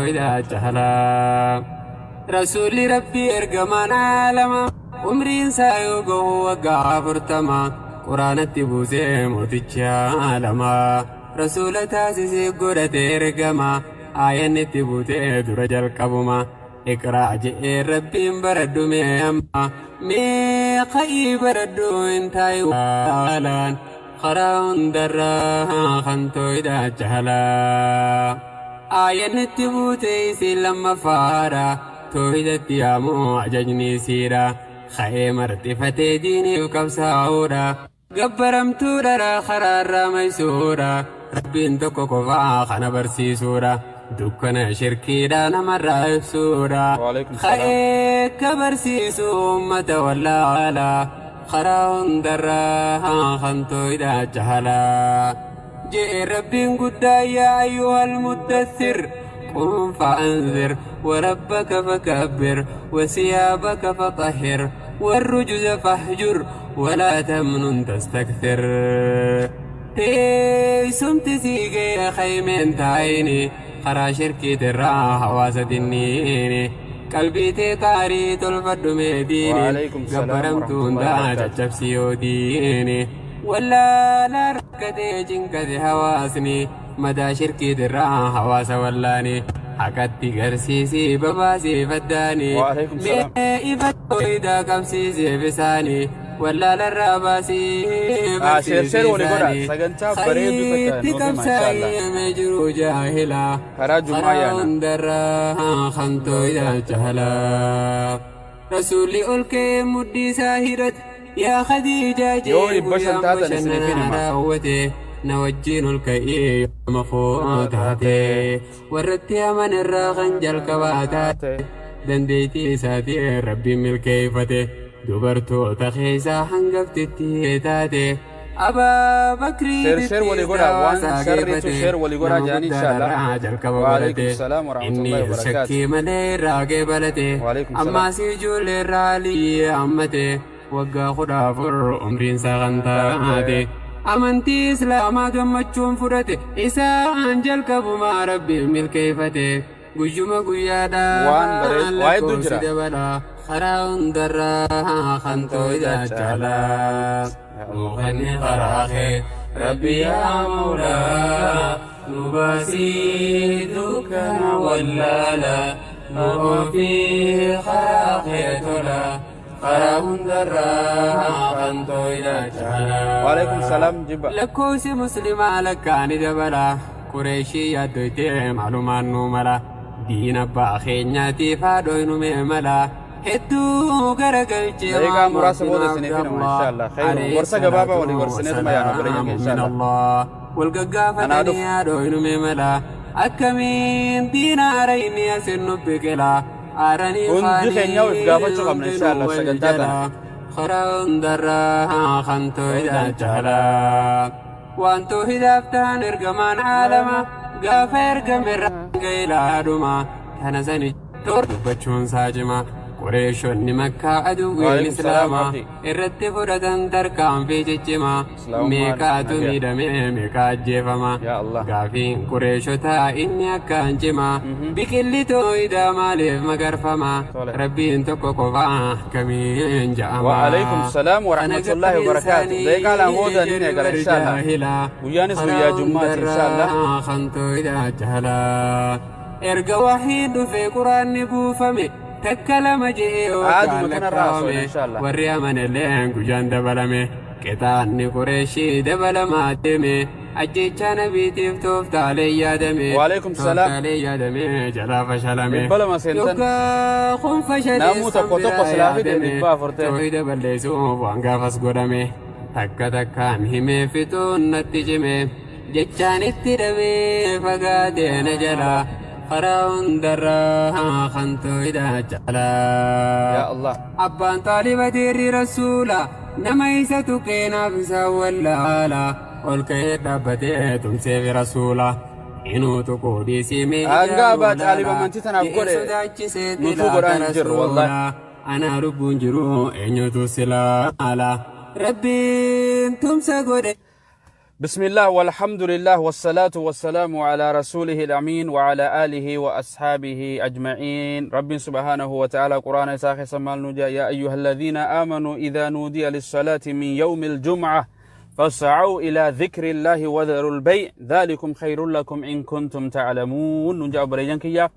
tooyidaa caalaa. Rasuulli Rabbii ergamaan aalama umriin isaa yoo gahu waggaa 40 quraanatti buusee mootichi aalamaa rasuula taasisee godhate ergama aayanni itti buutee dura jalqabuma iqraa je'ee Rabbiin baradhu mee amma mee ka'ii baradhu hin taa'i waalaan karaa hundarraa kan tooyidaa caalaa. Aayanni itti buute isiin lammaffaadha toohidatti yaamuu ajajni isiidha ka'ee marxifatee diiniif qabsaa'uudha gabbaramtuudha karaarraa maysuudha Rabbiin tokko qofaa kana barsiisuudha dukkana shirkiidha namarraa ibsuudha Waalaikum salaam. ka'ee ka barsiisu ummata wallaalaa karaa hundarraa kan tooyidhaa caalaa je'e Rabbiin guddaa yaa ayyuhal muddathir قم فأنذر وربك فكبر وثيابك فطهر والرجز فاهجر ولا تمنن تستكثر. Teessumti siigee kaymeen taa'ini karaa shirkiitirraa hawaasa dinniini qalbii tee qaarii tolfadhu meediini Waalaikum salaam gabbaramtuu warahmatullahi hundaa wabarakaatuh. caccabsi yoo diini wallaalaa rakkatee cinqate hawaasni madaa shirkiitirraa hawaasa wallaani haqatti garsiisii babaasii faddaani Waalaikum salaam. mee ifa tooyidaa qabsiiseef isaanii wallaalarraa baasii Share share walii godha. barsiisiisaanii Sagantaa bareedu takka khayriitti nuuf hima inshallah. qabsaa'ee jiru jaahilaa Karaa Jum'aa karaa yaana. hundarraa kan tooyidaa caalaa. Rasuulli ol ka'ee mudhii isaa hidhate yaa Khadiijaa Yoo jee 500 guyyaan taatan isiniif hin bashannanaa hima. raawwate na wajjin ol ka'ee yooma koo taate warratti amanerraa kan jalqabaa taate dandeettii isaatiin Rabbiin milkeeffate dubartoota keessaa hangaftitti taate Abaa Share Bakriitittis share walii godha. Waan dawaasaa sharriitu geeffate share walii godhaa nama jedhanii inshallah. guddaarraa jalqaba Waalaikum godhate salaam inni warahmatullahi wabarakaatuh. shakkii malee irraa geebalate Waalaikum salaam. ammaas ijoollee irraa liyyee hammate waggaa 14 umriin isaa kan taate amantii islaamaa gammachuun fudhate isaan jalqabumaa Rabbiin milkeeffate guyyuma Waan guyyaadhaan bareedu waa hedduu lakkoofsi jira. dabala karaa hundarraa kan Kan tooyidaa tooyidaa caalaa. caalaa. Ya Allah. Nuukanni karaa kee Rabbi yaa Mawlaa nu baasii dukkana wallaala nu oofii karaa kee tola karaa hundarraa kan tooyidaa Waalaikum caalaa. salaam jibba. Lakkoofsi muslimaa lakkaani dabala Qureeshii yaaddoytee maalumaan nu mala diin abbaa keenyaatiif haadhoynu mee mala hedduu garagalchee Daqiiqaa maama muraasa bin booda isiniif hin hima Abdallah inshallah. Khayru. alayhi Gorsa gabaabaa salaatu walii gorsineetuma yaana obboleeyyan wasalaamu keenya min inshallah. Allah wal Anaa gaggaafatanii dhufu. haadhoynu mee mala akkamiin diina arayni asin nu biqila aaranii Hundi keenya of kaanii gaafachuu qabna hundinuu inshallah wal sagantaa jala tana. karaa hundarraa kan tooyidaa Tooyidaan caalaa. Waan toohidaaf ta'an ergamaan aalama gaafa ergamerraa gailaadhuma tana sani dubbachuun saa cima Qureeshonni Makkaa aduwwiin Waalaikum salaam islaamaa abdi. irratti fudhatan tarkaanfii ciccimaa Islaamummaan meeqaatu nagaa. miidhame meeqa ajjeefama Ya Allah. gaafiin Qureeshotaa inni akkaan cimaa biqilli tooyidaa maaliif magarfama Tole. Rabbiin tokko qofaa akkamiin ja'ama Waalaikum salaam kana warahmatullahi gaafiin wabarakaatuh. Daqiiqaa lama booda isaanii ni jedhi eegala warri inshallah. jaahilaa Guyyaanis karaa guyyaa Jummaati inshallah. hundarraa kan tooyidaa caalaa. Erga wahiin dhufee quraanni buufame takka lama je'ee waggaan Aaduma kanarraa haasofna lakkaawame inshallah. warri amanelleen guyyaan dabalame qixaanni Qureeshii dabalamaa deeme ajjechaa nabiitiif tooftaalee yaadame Waalaikum salaam. tooftaalee yaadame jalaa fashalame 200 seentan. yoggaa kun fashalees Namuu kan tokko tokko biraa silaa fide yaadame 400 ta'e. toohida balleessuuf waan gaafas godhame takka takkaan himee fixuun natti cime jechaan itti dhabee fagaatee na jala karaa hundarraa kan tooyidaa caalaa. Ya Allah. Abbaan xaaliba deerri rasuula nama isa tuqeenaaf isaa wallaala ol ka'ee dhaabbatee tumseef rasuula inuu tuquu dhiisii mee Hanga ijaan abbaa xaaliba wallaala amantii tanaaf je'ee godhe sodaachiseetti nutuu laata godhaa hin jirru wallahi. rasuula anaa lubbuun jiru eenyutu silaala Rabbiin tumsa godhe. بسم الله والحمد لله والصلاة والسلام على رسوله الأمين وعلى آله وأصحابه أجمعين. رب سبحانه وتعالى قرآن إساخ سمال نجا: يا أيها الذين آمنوا إذا نودي للصلاة من يوم الجمعة فاسعوا إلى ذكر الله وذروا البيع ذلكم خير لكم إن كنتم تعلمون. نجا بريجان كيا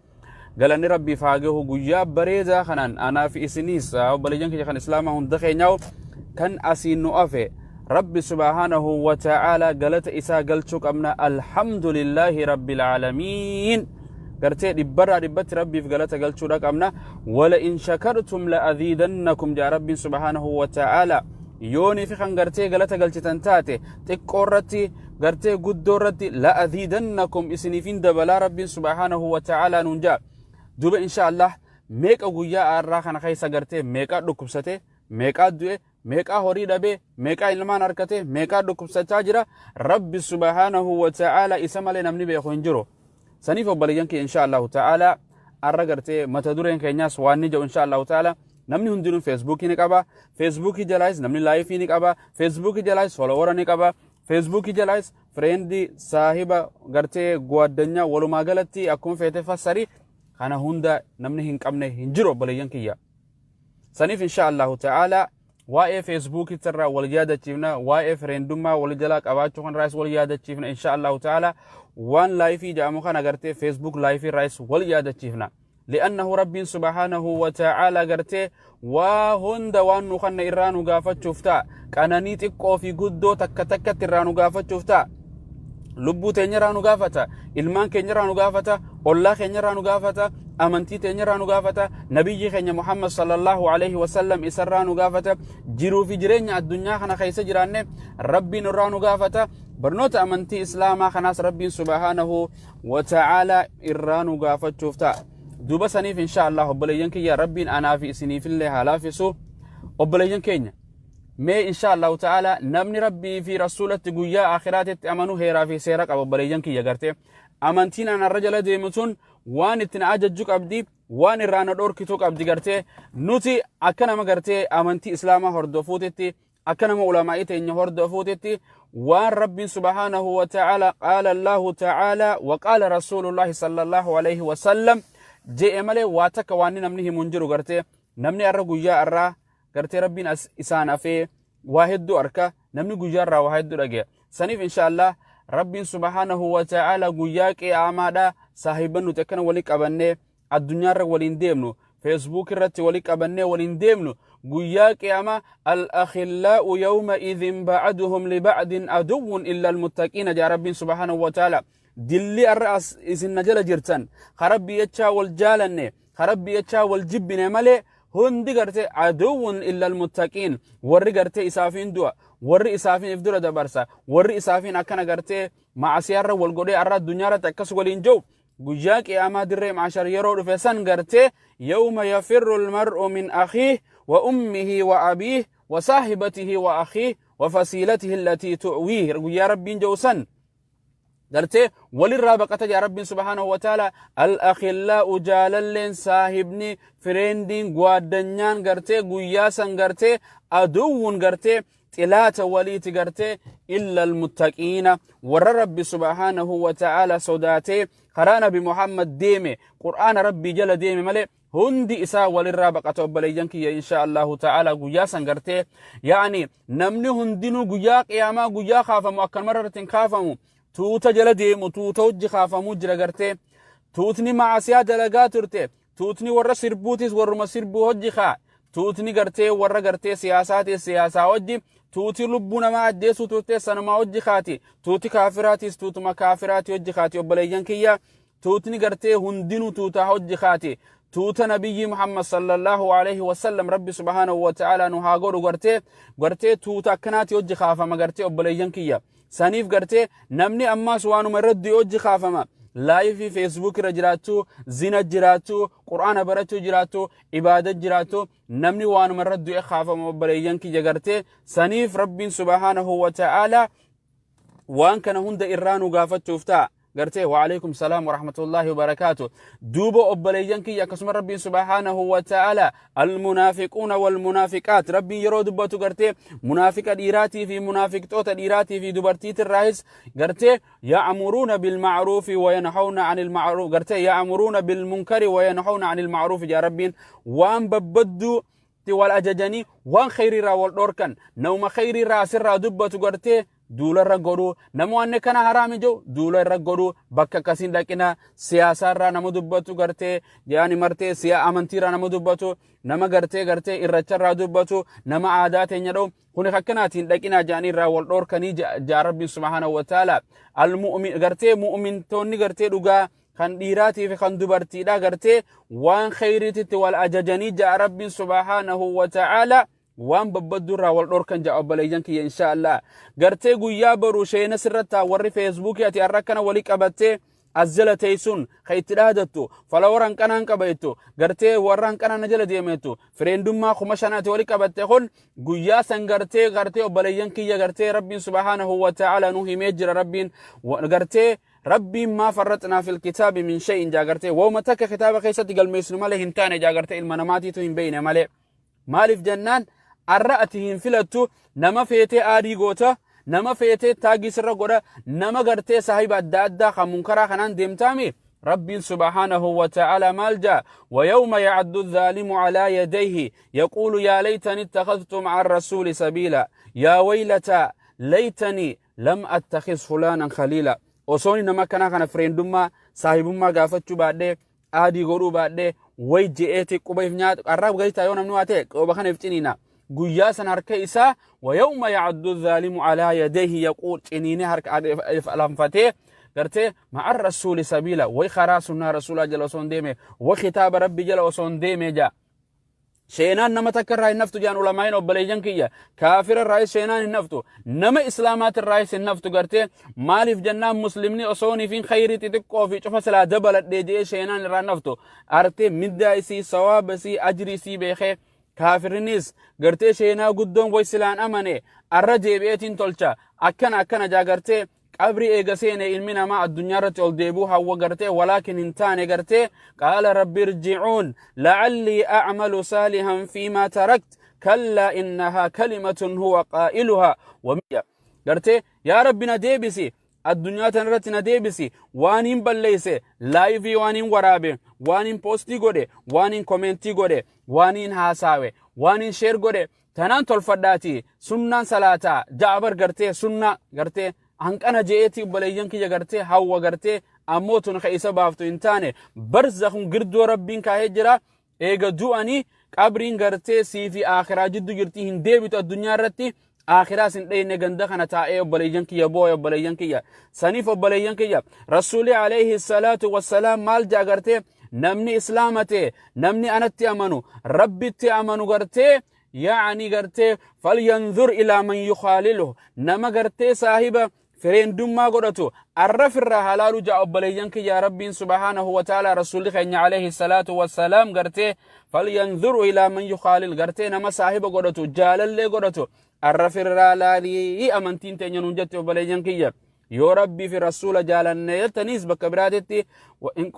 galanni Rabbiif haa gahu. Guyyaa bareedaa kanaan anaa fi isinis, obboleeyyan kiyya kan Islaamaa hunda keenyaa'u, kan asiin nu afe Rabbi subhaanahu wa ta'aalaa galata isaa galchuu qabna. Alhamdulillaahi rabbil aalamiin. Gartee dhibbarraa dhibbatti Rabbiif galata galchuudha qabna. Wala in shakartum la aziidannakum jaa Rabbiin subhaanahu wa ta'aalaa. Yoonii fi kan gartee galata galchitan taate, xiqqoo irratti, gartee guddoo irratti, la aziidannakum, isiniifin dabalaa Rabbiin subhaanahu wa ta'aalaa nuun jaa. Duuba insha Allah meeqa guyyaa har'aa kana keessa gartee meeqaa dhukkubsate, meeqaa du'e, meeqaa horii dhabee, meeqaa ilmaan harkate, meeqaa dhukkubsachaa jira, Rabbi subhaanahu wa ta'aalaa isa malee namni beeku hin jiru. Saniif obboleeyyan kiyya, insha Allahu ta'aalaa har'a gartee mata dureen keenyaas waan ni jedhu, insha Allahu ta'aalaa namni hundinuu Feesbuukii ni qaba, Feesbuukii jalaayis namni live ni qaba, Feesbuukii jalaayis follower ni qaba, Feesbuukii jalaayis friend, saahiba, gartee guwaddanyaa, walumaa galatti akkuma feete fassarii, kana hunda namni hin qabne hin jiru, obboleeyyan kiyya. Saniif insha Allahu ta'aalaa waa'ee Feesbuukii irraa wal yaadachiifna, waa'ee friendummaa wal jalaa qabaachuu kan irraas wal yaadachiifna. Insha Allahu ta'aalaa waan live jedhamu kana gartee Facebook live irraas wal yaadachiifna. لأنه رب سبحانه وتعالى gartee waa hunda waan nu kanna irraa nu gaafachuuf ta'a. Qananii xiqqoo fi guddoo takka takkatti irraa nu gaafachuuf ta'a. Lubbuu teenya irraa nu gaafata, ilmaan keenya irraa nu gaafata, ollaa keenya irraa nu gaafata, amantii teenya irraa nu gaafata, nabiyyi keenya Muhammad sallallahu alaihi wasallam isarraa nu gaafata, jiruu fi jireenya addunyaa kana keessa jiraanne Rabbiin irraa nu gaafata, barnoota amantii Islaamaa kanaas Rabbiin subhaanahu wa ta'aalaa irraa nu gaafachuuf ta'a. Duuba saniif insha Allah obboleeyyan kiyya, Rabbiin anaa fi isiniifillee haa laafisu. Obboleeyyan keenya, mee insha Allahu ta'ala namni Rabbii fi rasuulatti, guyyaa akhiraatitti amanu heeraa fi seera qaba. Obboleeyyan kiyya, gartee amantiin anarra jala deemu tun waan ittiin ajajju qabdi, waan irraa na dhorkitu qabdi. Gartee nuti akka nama gartee amantii Islaamaa hordofuutitti, akka nama ulamaa'ii teenya hordofuutitti, waan Rabbiin subhaanahu wa ta'ala qaala Allahu ta'ala wa qaala rasuulullahi sallallahu alaihi wasallam je'e malee waa takka waan namni himu hin jiru. Gartee namni har'a guyyaa har'aa gartee Rabbiin as isaan hafee waa hedduu arka, namni guyyaa irraa waa hedduu dhagaya. Saniif insha Allah Rabbiin subhaanahu wa ta'ala guyyaa qiyaamaadha saahiban nuti akkana walii qabannee addunyaarra waliin deemnu, Facebook irratti walii qabannee waliin deemnu, guyyaa qiyaamaa الأخلاء يومئذ بعضهم لبعض عدو إلا المتقين jaa Rabbiin subhaanahu wa ta'ala. Dilli arra as isin na jala jirtan karabbii jechaa wal jaalanne, karabbii jechaa wal jibbine malee hundi gartee عدو إلا المتقين. Warri gartee isaafin du'a, warri isaafin if dura dabarsa, warri isaafin akkana gartee macasiyaarra wal godhee arra addunyaarratti akkas waliin jiru, guyyaa qiyaamaa dirree maashar yeroo dhufe san gartee يوم يفر المرء من أخيه وأمه وأبيه وصاحبته وأخيه وفصيلته التي تؤويه, guyyaa Rabbiin jedhu san gartee walirraa baqata jaa Rabbiin subhaanahu wa ta'ala. الأخلاء, jaalalleen, saahibni, friendiin, gwaaddanyaan gartee guyyaa san gartee عدو, gartee xilaata waliiti gartee إلا المتقين, warra Rabbi subhaanahu wa ta'ala sodaatee karaa Nabi Muhammad deeme, Qur'aana Rabbii jala deeme malee hundi isaa walirraa baqata. Obboleeyyan kiyya, insha Allahu ta'ala guyyaa san gartee yaa'ani namni hundinuu guyyaa qiyaamaa guyyaa kaafamu akkanuma irratti hin kaafamu. Tuuta jala deemu, tuuta hojji kaafamuu jira. Gartee tuutni maasiyaa dalagaa turte, tuutni warra sirbuutis warruma sirbuu hojji kaa, tuutni gartee warra gartee siyaasaatis siyaasaa hojji, tuuti lubbuu namaa ajjeesuu turte sanumaa hojji kaati, tuuti kaafiraatis tuutuma kaafiraati hojji kaati. Obboleeyyan kiyya, tuutni gartee hundinuu tuutaa hojji kaati. Tuuta nabiyyi Muhammad sallallahu alaihi wasallam Rabbi subhaanahu wa ta'ala nu haa godhu. Gartee tuuta akkanaati hojji kaafama gartee. Obboleeyyan kiyya, saniif gartee namni ammaas waanuma irratti hojji kaafama. Live Facebook irra jiraachuu, zina jiraachuu, Qur'aana barachuu jiraachuu, ibaada jiraachuu, namni waanuma irra du'e kaafama. Obboleeyyan kiyya, gartee saniif Rabbiin subhaanahu wa ta'ala waan kana hunda irraa nu gaafachuuf ta'a. Gartee wa'aleykum salaam warahmatullaahi wabarakaatu. Duuba obboleeyyan kiyya, akkasuma Rabbiin subhaanahu wa ta'ala almunaafiquuna walmunaafiqaat Rabbiin yeroo dubbatu, gartee munaafiqa dhiiraatii fi munaafiqtoota dhiiraatii fi dubartiitirraahis, gartee ya'muruuna bilma'ruufi wa yanhawna anil ma'ruuf, gartee ya'muruuna bilmunkari wa yanhawna anil ma'ruufi jaa. Rabbiin waan babbadduu tti wal ajajanii waan kheyriirraa wal dhorkan. Nama kheyriirraa asirraa dubbatu gartee duula irra godhuu, nama waan kana haraami jiru duula irra godhuu, bakka akkasiin dhaqina. Siyaasaarraa nama dubbatu, gartee yaani martee siya amantiirraa nama dubbatu, nama gartee irracharraa dubbatu, nama aadaa teenya dha'u kuni akkanaatiin dhaqinaa jedhanii irraa wal dhorkanii jaa. Rabbiin subhaanahu wa ta'ala almu'min gartee mu'mintoonni gartee dhugaa kan dhiiraatii fi kan dubartiidha gartee waan kheyriititti wal ajajanii ja'a Rabbiin subhaanahu wa ta'ala, waan babbadduu irraa wal dhorkan ja'a. Obboleeyyan kiyya, insha Allah gartee guyyaa boru sheena sirrattaa warri Feesbuukii ati har'a akkana walii qabattee as jala teessuun ka itti dhaadattu, follower hanqanaan qaba jettu, gartee warra hanqanaa na jala deemettu, friendummaa 5000 ati walii qabatte kun guyyaa san gartee obboleeyyan kiyya, gartee Rabbiin subhaanahu wa ta'ala nu himee jira. Rabbiin gartee Rabbiin maa farraxnaa fil kitaabi min shay'in jaa. Gartee wooma takka kitaaba keessatti galmeessinu malee hin taane jaa. Gartee ilma namaatiitu hin beeyne malee. Maaliif jennaan, arra ati hin filattu, nama feetee aadii goota, nama feetee tag sirra godha, nama gartee saahiba adda addaa kan munkaraa kanaan deemtaami. Rabbiin subhaanahu wa ta'ala maal jaa? ويوم يعض الظالم على يديه يقول يا ليتني اتخذت مع الرسول سبيلا يا ويلتى ليتني لم أتخذ فلانا خليلا. Osooni nama kana kana friendummaa saahibummaa gaafachuu baadhee, add godhuu baadhee, way je'eeti quba if nyaatu arraab gadi yoo namni waa ta'e quba kana if ciniina. Guyyaa san harka isaa ويوم يعض الظالم على يديه يقول ciniinee harka lanfatee gartee مع الرسول سبيلا, way karaa sunnaa rasuulaa jala osoo hin deeme, way kitaaba Rabbi jala osoo hin deeme jaa. Seenaan nama takka irraa hin naftu jaan ulamaa'in. Obboleeyyan kiyya, kaafira irraayis seenaan hin naftu, nama islaamaati irraayis hin naftu. Gartee maaliif jennaan, muslimni osoonii fi khayrii xixiqqoo fi cufa silaa dabaladhee jedhee seenaan irraa hin naftu. Artee middaa isii, sawaaba isii, ajrii isii beekee. Kaafirinis gartee seenaa guddoon way silaan amane arra deebi'eetiin tolcha, akkana akkana jaa. Gartee qabri eega seene ilmi namaa addunyaa irratti ol deebi'uu hawwa gartee, walaakin hin taane. Gartee قال رب ارجعون لعلي أعمل صالحا فيما تركت كلا إنها كلمة هو قائلها. Gartee yaa Rabbi na deebisi, addunyaa tana irratti na deebisi, waan hin balleeyse, live waan hin waraabe, waan hin post godhe, waan hin comment godhe, waan hin haasaawe, waan hin share godhe tanaan tolfadhaati, sunnaan salaataa ja'abar, gartee sunna gartee hanqana je'eeti. Obboleeyyan kiyya, gartee hawwa, gartee ammoo tun ka isa baaftu hin taane. Barzakhun girdoo Rabbiin kaahee jira. Eega du'anii qabriin gartee sii fi akhiraa jiddu jirti, hin deebitu addunyaa irratti, akhiraas hin dheyne. Ganda kana taa'ee obboleeyyan kiyya boo'e. Obboleeyyan kiyya, saniif obboleeyyan kiyya, Rasuuli alayhi salaatu wassalaam maal jaa? Gartee namni islaama ta'e, namni anatti amanu, Rabbitti amanu, gartee yaani gartee فلينظر إلى من يخالله, nama gartee saahiba friendummaa godhatu arrafirraa halaalu jaa. Obboleeyyan kiyya, Rabbiin subhaanahu wa ta'ala, Rasuulli keenya alayhi salaatu wassalaam gartee فلينظر إلى من يخالل, gartee nama saahiba godhatu, jaalallee godhatu arrafirraa laalii amantiin teenya nuun jette. Obboleeyyan kiyya, yoo Rabbii fi rasuula jaalanne jettaniis bakka biraatitti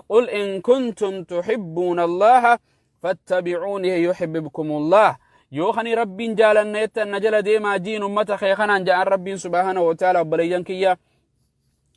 قل إن كنتم تحبون الله فاتبعوني يحببكم الله, yoo kani Rabbiin jaalanne jettan na jala deemaa jiin ummata kee kanaan ja'an Rabbiin subhaanahu wa ta'ala. Obboleeyyan kiyya,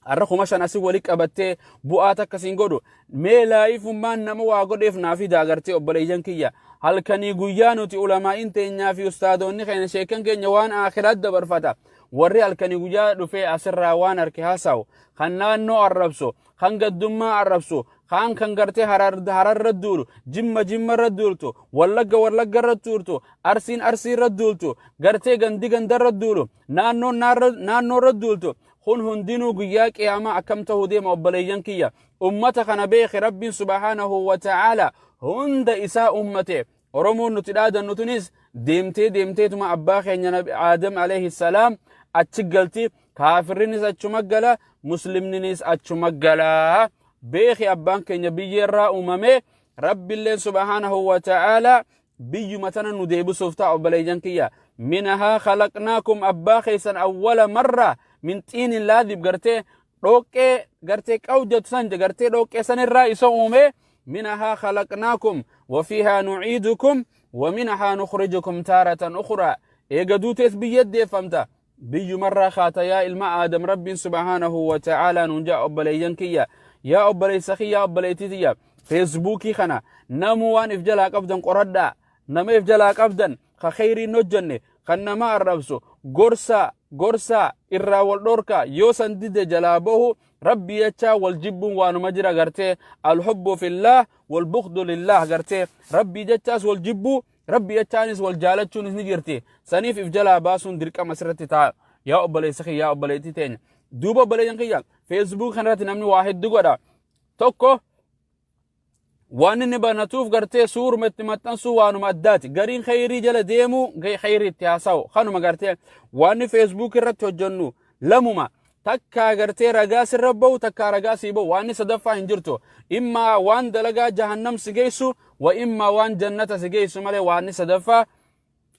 har'a 5000 asii wali qabattee bu'aa takka siin godhu. Mee liveummaan nama waa godheef naa fidaa. Gartee obboleeyyan kiyya, halkanii guyyaa nuti ulamaa'in teenyaa fi ustaadonni keenya, sheekan keenya waan akhiraat dabarfata. Warri halkanii guyyaa dhufee asirraa waan harke haasa'u, kan naannoo arrabsu, kan gaddummaa arrabsu, kaan kan gartee Hararra duulu, Jimma Jimmarra duultu, Wallagga Wallaggarra duultu, Arsiin Arsiirra duultu, gartee gandi gandarra duulu, naannoon naannoorra duultu, kun hundinuu guyyaa qiyaamaa akkam ta'uu deema? Obboleeyyan kiyya, ummata kana beeke Rabbiin subhaanahu wa ta'aala hunda isaa ummate. Oromoon nuti dhaadannu tunis deemtee deemteetuma abbaa keenya Aadam alayhi salaam achi galti. Kaafirrinis achuma gala, muslimninis achuma galaa. Beeki, abbaan keenya biyyeerraa uumame. Rabbiilleen subhaanahu wa ta'aala biyyuma tana nu deebisuuf ta'a. Obboleeyyan kiyya, منها خلقناكم, abbaa keessan أول مرة من طين لازب gartee. Dhoqqee gartee qawjatu san gartee dhoqqee sanirraa isa uume. Minhaa khalaqnaakum wa fiihaa nuciidukum wa minhaa nukhrijukum taaratan ukhraa. Eega duutees biyya deeffamta, biyyumarraa kaata yaa ilma Aadam, Rabbiin subhaanahu wa ta'aalaa nuun jaa. Obboleeyyan kiyya, yaa obboleessa kiyya, obboleettii tiyya, Feesbuukii kana namuu waan if jalaa qabdan qoradhaa. Nama if jalaa qabdan ka kheyriin hojjanne, kan nama arrabsu, gorsaa, gorsaa, irraa wal dhorkaa. Yoo san dide jalaa bahu. Rabbi jechaa wal jibbuun waanuma jira gartee. Alhubbu fillaah walbughdu lillaah. Gartee Rabbii jechaas wal jibbuu, Rabbi jechaanis wal jaalachuunis ni jirti. Saniif if jalaa baasuun dirqama sirratti ta'a, yaa obboleessa kiyya, yaa obboleettii teenya. Duuba obboleeyyan kiyya, Facebook kanarratti namni waa hedduu godha. Tokko waan inni banatuuf gartee suuruma itti maxxansuu waanuma addaati. Gariin kheyrii jala deemuu, kheyrii itti haasa'u kanuma. Gartee waan Facebook irratti hojjennu lamuma: takkaa gartee ragaa sirra bahu, takkaa ragaa sii bahu. Waan sadaffaa hin jirtu. Immaa waan dalagaa jahannam si geessu wa immaa waan jannata si geessu malee waan sadaffaa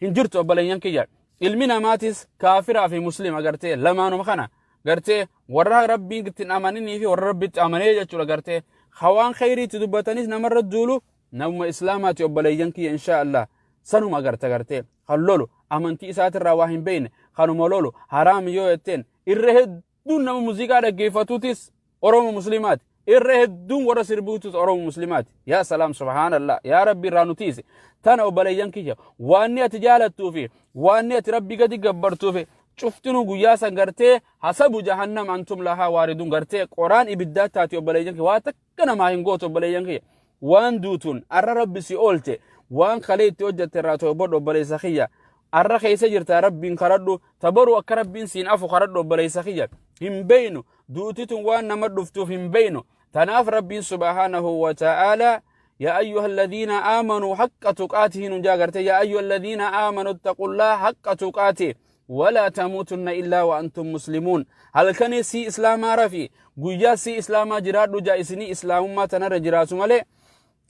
hin jirtu. Obboleeyyan kiyya, ilmi namaatis kaafiraa fi Muslima gartee lamaanuma kana, gartee warra Rabbiin ittiin amaninii fi warra Rabbitti amanee jechuudha. Gartee hawaan kheyriitti dubbatanis namarra duulu namuma Islaamaati, obboleeyyan kiyya, inshaa Allah. Sanuma garta gartee kan lolu amantii isaatirraa waa hin beekne, kanuma lolu. Haraam yoo jetteen, irra hedduun nama muuziqaa dhaggeeffatuutis Oromo Muslimaati, irra hedduun warra sirbuutis Oromo Muslimaati. Yaa salaam, subhaanallah, yaa Rabbi irraa nu tiise tana. Obboleeyyan kiyya, waanni ati jaalattuu fi waanni ati Rabbi gadi gabbartuu fi cuftinuu guyyaa san gartee hasabu jahannam antum lahaa waaridun, gartee qoraan ibiddaa taati. Obboleeyyan kiyya, waa takka namaa hin gootu. Obboleeyyan kiyya, waan duutuun arra Rabbi si oolche, waan kalee itti hojjette irraa toobadhu. Obboleessa kiyya, arra keessa jirta, Rabbiin kadhadhu. Tabaruu akka Rabbiin siin afu kadhadhu. Obboleessa kiyya, hin beeynu, duuti tun waan nama dhuftuuf hin beeynu. Tanaaf Rabbiin subhaanahu wa ta'aalaa يا أيها الذين آمنوا حق تقاته نجا. غرتي يا أيها الذين آمنوا اتقوا الله حق تقاته ولا تموتن إلا وأنتم مسلمون. هل كان سي إسلاما رفي قويا سي إسلاما جرادو جا إسني إسلام ما تنر جراتو مالي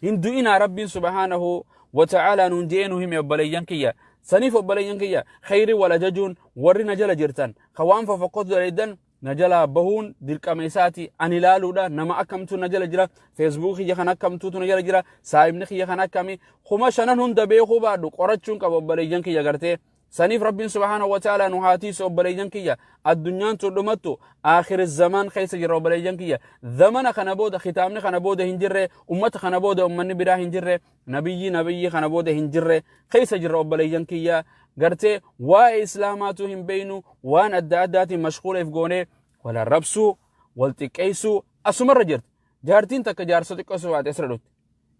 هندوئنا. ربي سبحانه وتعالى ننجينو هم يبليان كيا. سنيف obboleeyyan kiyya, kheyri wal ajajuun, warri na jala jirtan ka waan fofokkootu daleeddan na jalaa bahuun dirqama isaati. Ani ilaaluudha nama akkamtu na jala jira, Facebook kiyya kan akkamtuutu na jala jira, saahibni kiyya kan akkami. 5000 hunda beekuu baadhu, qorachuun qaba, obboleeyyan kiyya. Gartee saniif Rabbiin subhaanahu wa ta'ala nu haatiisu. Obboleeyyan kiyya, addunyaan tun dhumattu, aakhir zamaan keessa jira. Obboleeyyan kiyya, zamana kana booda kitaabni kana booda hin jirre, ummata kana booda ummanni biraa hin jirre, nabiyyi kana booda hin jirre keessa jirra. Obboleeyyan kiyya, gartee waa'ee Islaamaatu hin beeynu, waan adda addaatiin mashquuleef goonee wal arrabsuu, wal xiqqeessuu asumarra jirti. Jaartiin takka jaarsa xiqqeessuu baate asirra dhufti.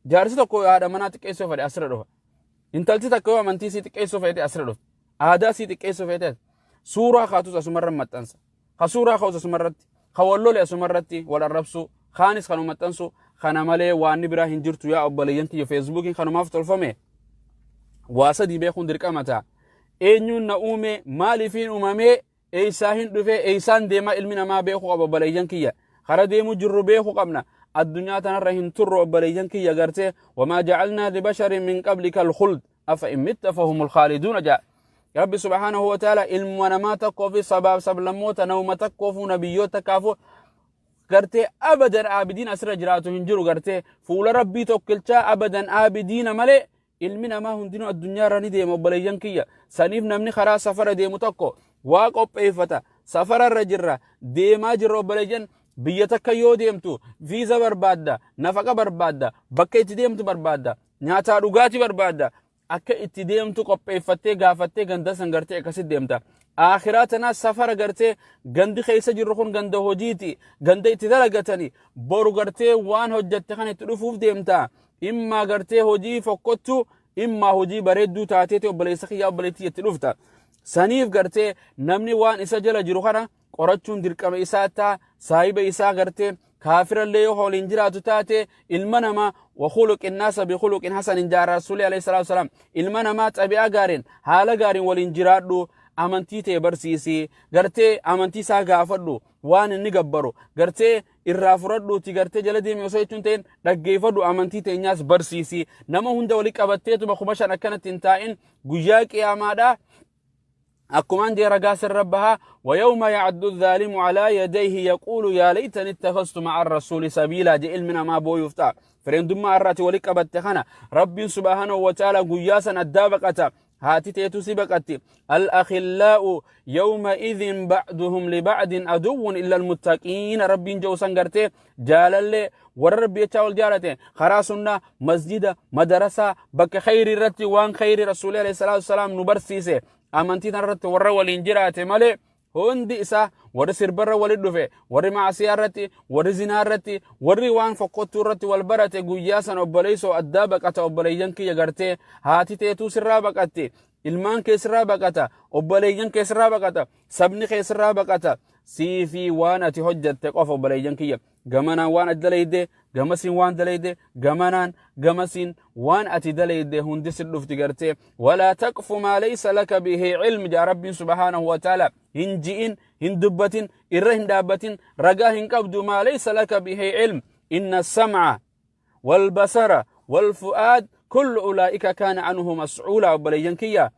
Jaarsi tokko haadha manaa xiqqeessuu fedhe asirra dhufa. Intalti takka yoo amantii sii xiqqeessuu fedhe asirra dhufti. Aadaa sii xiqqeessuu fedhe suuraa kaatus asumarra maxxansa. Ka suuraa ka'us asumarratti, ka wal lole asumarratti wal arrabsuu, kaanis kanuma maxxansu. Kana malee waan biraa hin jirtu, yaa obboleeyyan kiyya. Feesbuukiin kanumaaf tolfame. Waa sadii beekuun dirqama ta'a: eenyuun na uume, maaliifiin uumamee, eeysaa hin dhufe, eeysaan deemaa? Ilmi namaa beekuu qaba. Obboleeyyan kiyya, kara deemuu jirru beekuu qabna. Addunyaa tanarra hin turru, obboleeyyan kiyya. Gartee وما جعلنا لبشر من قبلك الخلد أفإن مت فهم الخالدون jaa Rabbi subhaanahu wa ta'ala. Ilma namaa tokkoo fi sabaaf sablammoota nama tokkoofu nabiyyoota kaafu gartee abadan aabidiin asirra jiraatu hin jiru. Gartee fuula Rabbii tokkilchaa abadan aabidiina malee ilmi namaa hundinuu addunyaarra ni deema. Obboleeyyan kiyya, saniif namni karaa safara deemu tokko waa qopheeffata. Safararra jirra, deemaa jirra, obboleeyyan. Biyya takka yoo deemtu viiza barbaadda, nafaqa barbaadda, bakka itti deemtu barbaadda, nyaataa dhugaatii barbaadda. Akka itti deemtu qopheeffattee, gaafattee, ganda san gartee akkasitti deemta. Akhiraa tanaa safara gartee gandi keessa jirru kun ganda hojiiti, ganda itti dalagatani. Boru gartee waan hojjatte kan itti dhufuuf deemta. Immaa gartee hojii fokkottu, immaa hojii bareedduu taateeti, obboleessa kiyyaa, obboleettii, itti dhufta. Saniif gartee namni waan isa jala jiru kana qorachuun dirqama isaa ta'a. Saahiba isaa gartee kaafirallee yoo waliin jiraatu taate, ilma namaa وخلق الناس بخلق حسن jaa Rasuulli عليه الصلاة والسلام. Ilma namaa xabi'aa gaariin, haala gaariin waliin jiraadhu. Amantii ta'e barsiisi, gartee amantii isaa gaafadhu, waan inni gabbaru gartee irraa fudhadhuuti. Gartee jala deemi osoo jechuun ta'in, dhaggeeffadhu, amantii teenyaas barsiisi. Nama hunda walii qabatteetuma 5000 akkanatti hin taa'in. Guyyaa qiyaamaadhaa Akkumaan jee ragaa sirra bahaa. ويوم يعض الظالم على يديه يقول يا ليتني اتخذت مع الرسول سبيلا jee. Ilmi namaa booyuuf ta'a. Friendummaa irraati wali qabatte kana Rabbiin سبحانه وتعالى guyyaa san addaa baqata. Haati teetu si baqatti. الأخلاء يومئذ بعضهم لبعض عدو إلا المتقين Rabbiin jedhu san gartee jaalallee warra Rabbi jechaa wal jaalate, karaa sunnaa, masjida, madarasaa, bakka khayrii irratti, waan khayrii Rasuulii عليه الصلاة والسلام nu barsiise, amantii tan irratti warra waliin jiraate malee, hundi isaa warri sirbarra walit dhufe, warri maasiyaa irratti, warri zinaa irratti, warri waan fokkottuu irratti wal barate, guyyaa san obboleessoo addaa baqata. Obboleeyyan kiyya, gartee haati teetuu sirraa baqatti, ilmaan kee sirraa baqata, obboleeyyan kee sirraa baqata, sabni kee sirraa baqata. Sii fi waan ati hojjatte qofa, obboleeyyan kiyya. Gamanaan waan ati dalayde, gamasiin waan dalayde, gamanaan gamasiin waan ati dalayde hundi si dhufti gartee. ولا تقف ما ليس لك به علم jaa Rabbiin سبحانه وتعالى. Hin ji'in, hin dubbatin, irra hin dhaabbatin, ragaa hin qabdu. ما ليس لك به علم. إن السمع والبصر والفؤاد كل أولئك كان عنه مسؤولا. Obboleeyyan kiyya,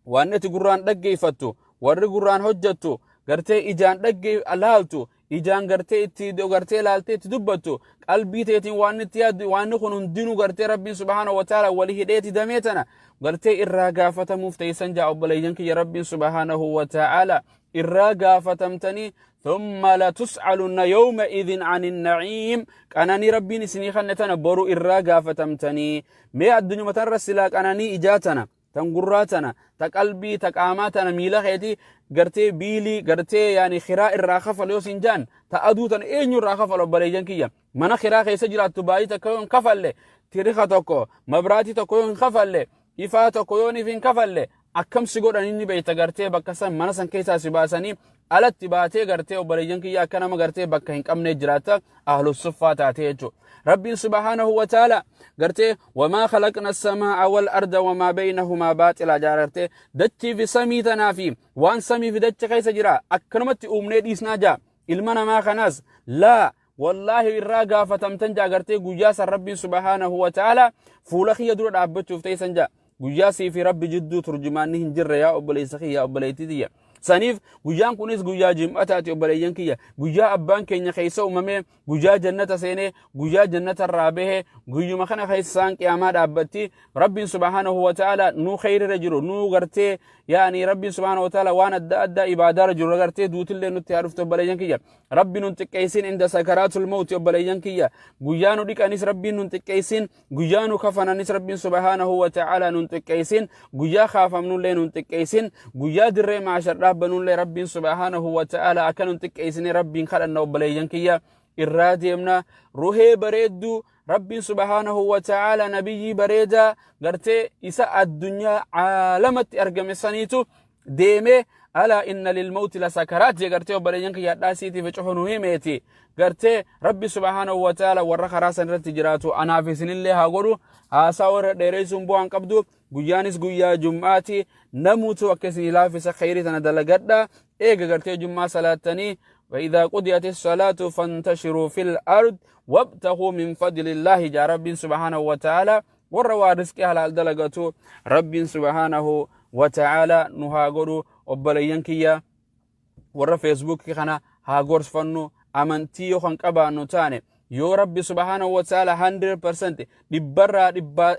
waan ati gurraan dhaggeeffattu, warri gurraan hojjettu, gartee ijaan dhaggee laaltu, ijaan gartee itti gartee laaltee itti dubbattu, qalbii teetiin waan itti yaaddu, waan kun hundinuu gartee Rabbiin سبحانه وتعالى wali hidheeti damee tana gartee irraa gaafatamuuf teessan jaa. Obboleeyyan kiyya, Rabbiin سبحانه وتعالى irraa gaafatamtanii. ثم لتسألن يومئذ عن النعيم. Qananii Rabbiin isinii kanne tana boru irraa gaafatamtanii. Mee addunyuma tanarra silaa qananii ijaa tana, tan gurraa tana, ta qalbii, ta qaamaa tana, miila keetii gartee biilii gartee yaani kiraa irraa kafal yoo sin jaan, ta aduu tana eenyu irraa kafal? Obboleeyyan kiyya, mana kiraa keessa jiraattu baay'ee takka yoo hin kafalle, tirika tokko, mabraatii tokko yoo hin kafalle, ifaa tokko yoo hin kafalle, akkam si godhan inni beeyta? Gartee bakka san, mana san keessaa si baasanii alatti baatee gartee, obboleeyyan kiyya, akka nama gartee bakka hin qabne jiraatta, أهل الصفة taatee jechuudha. Rabbiin سبحانه وتعالى gartee وما خلقنا السماء والأرض وما بينهما باطلا jaa. Gartee dachii fi samii tanaa fi waan samii fi dacha keessa jira akkanumatti uumnee dhiisnaa jaa? Ilma namaa kanaas laa wallaahi irraa gaafatamtan jaa. Gartee guyyaa san Rabbiin سبحانه وتعالى fuula kiyya dura dhaabbachuuf ta'essan jaa. Guyyaa sii fi Rabbi jidduu turjumaanni hin jirre, yaa obboleessa kiyya, yaa obboleettii tiyya. Saniif guyyaan kunis guyyaa jim'ataati, obboleeyyan kiyya. Guyyaa abbaan keenya keessa uumamee, guyyaa jannata seenee, guyyaa jannata irraa bahee, guyyuma kana keessa isaan qiyaamaa dhaabbatti. Rabbiin سبحانه وتعالى nuu khayrirra jiru, nuu gartee yaani Rabbiin سبحانه وتعالى waan adda addaa ibaadaarra jiru gartee duutillee nutti haa dhuftu. Obboleeyyan kiyya, Rabbi nun xiqqeessin عند سكرات الموت. Obboleeyyan kiyya, guyyaa nu dhiqanis Rabbiin nun xiqqeessin, guyyaa nu kafananis Rabbiin سبحانه وتعالى nun xiqqeessin, guyyaa kaafamnullee nun xiqqeessin, guyyaa dirree maashar dhaabbanullee Rabbiin سبحانه وتعالى akka nun xiqqeessine Rabbiin kadhanna. Obboleeyyan kiyya, irraa deemna. Ruhee bareedduu Rabbiin سبحانه وتعالى nabiyyii bareedaa gartee isa addunyaa caalamatti argame saniitu deemee. ألا إن للموت لسكرات jee. Gartee obboleeyyan kiyya, hadhaa cufa nu himeeti. Gartee Rabbi سبحانه وتعالى warra karaa san irratti jiraatu anaaf isinillee haa godhu. Haasaa warra dheeressuun bu'aan qabdu. Guyyaanis guyyaa jum'aati. Namuutu akka isin laafisa khayrii tana dalagadha. Eega gartee jum'aa salaattanii, فإذا قضيت الصلاة فانتشروا في الأرض وابتغوا من فضل الله jaa Rabbiin سبحانه وتعالى. Warra waa riskii halaal dalagatu Rabbiin سبحانه وتعالى nu haa godhu. Obboleeyyan kiyya, warra Feesbuukii kana haa gorsfannu. Amantii yoo kan qabaannu taane, yoo Rabbi سبحانه وتعالى 100% dhibbarraa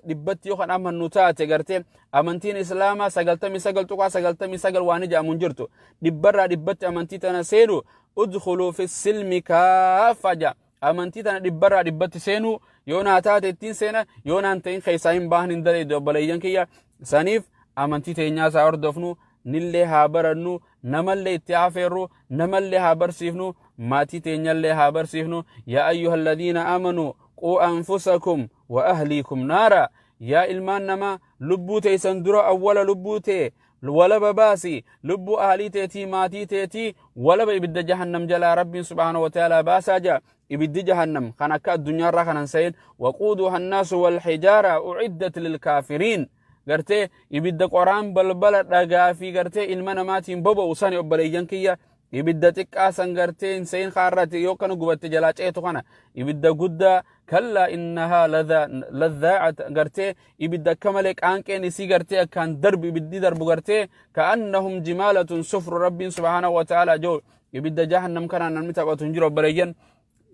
dhibbatti yoo kan amannu taate, gartee amantiin Islaamaa 99.99 waan ijaamu hin jirtu. Dhibbarraa dhibbatti amantii tana seenu. ادخلوا في السلم كافة jaa. Amantii tana dhibbarraa dhibbatti seenu yoo naa taate ittiin seena, yoo naan ta'in keessaa hin bahan hin dalaydu. Obboleeyyan kiyya, saniif amantii teenyaa isaa hordofnu, nillee haa barannu, namallee itti hafeerru, namallee haa barsiifnu, maatii teenyallee haa barsiifnu. يا أيها الذين آمنوا قوا أنفسكم وأهليكم نارا. Yaa ilmaan namaa, lubbuu teessan dura awwala lubbuu tee walaba baasi, lubbuu ahalii teetii, maatii teetii walaba ibidda jahannam jalaa Rabbiin سبحانه وتعالى baasaa jaa. Ibiddi jahannam kan akka addunyaarraa kanan sayin وقودها الناس والحجارة أعدت للكافرين. Gartee ibidda qoraan, balbala, dhagaa fi gartee ilma namaatiin boba'u sani, obboleeyyan kiyya. Ibidda xiqqaa san gartee hin sayin kaarratti yoo kana gubatte jalaa ceetu kana, ibidda guddaa Kallaa innahaa ladhaa'at gartee ibidda akka malee qaanqeen isii gartee akkaan darbu ibiddi darbu gartee ka'annahum jimaalatun sufru. Rabbiin subhaanahu wa ta'ala joo ibidda jahannam kanaan namni taphatu hin jiru, obboleeyyan.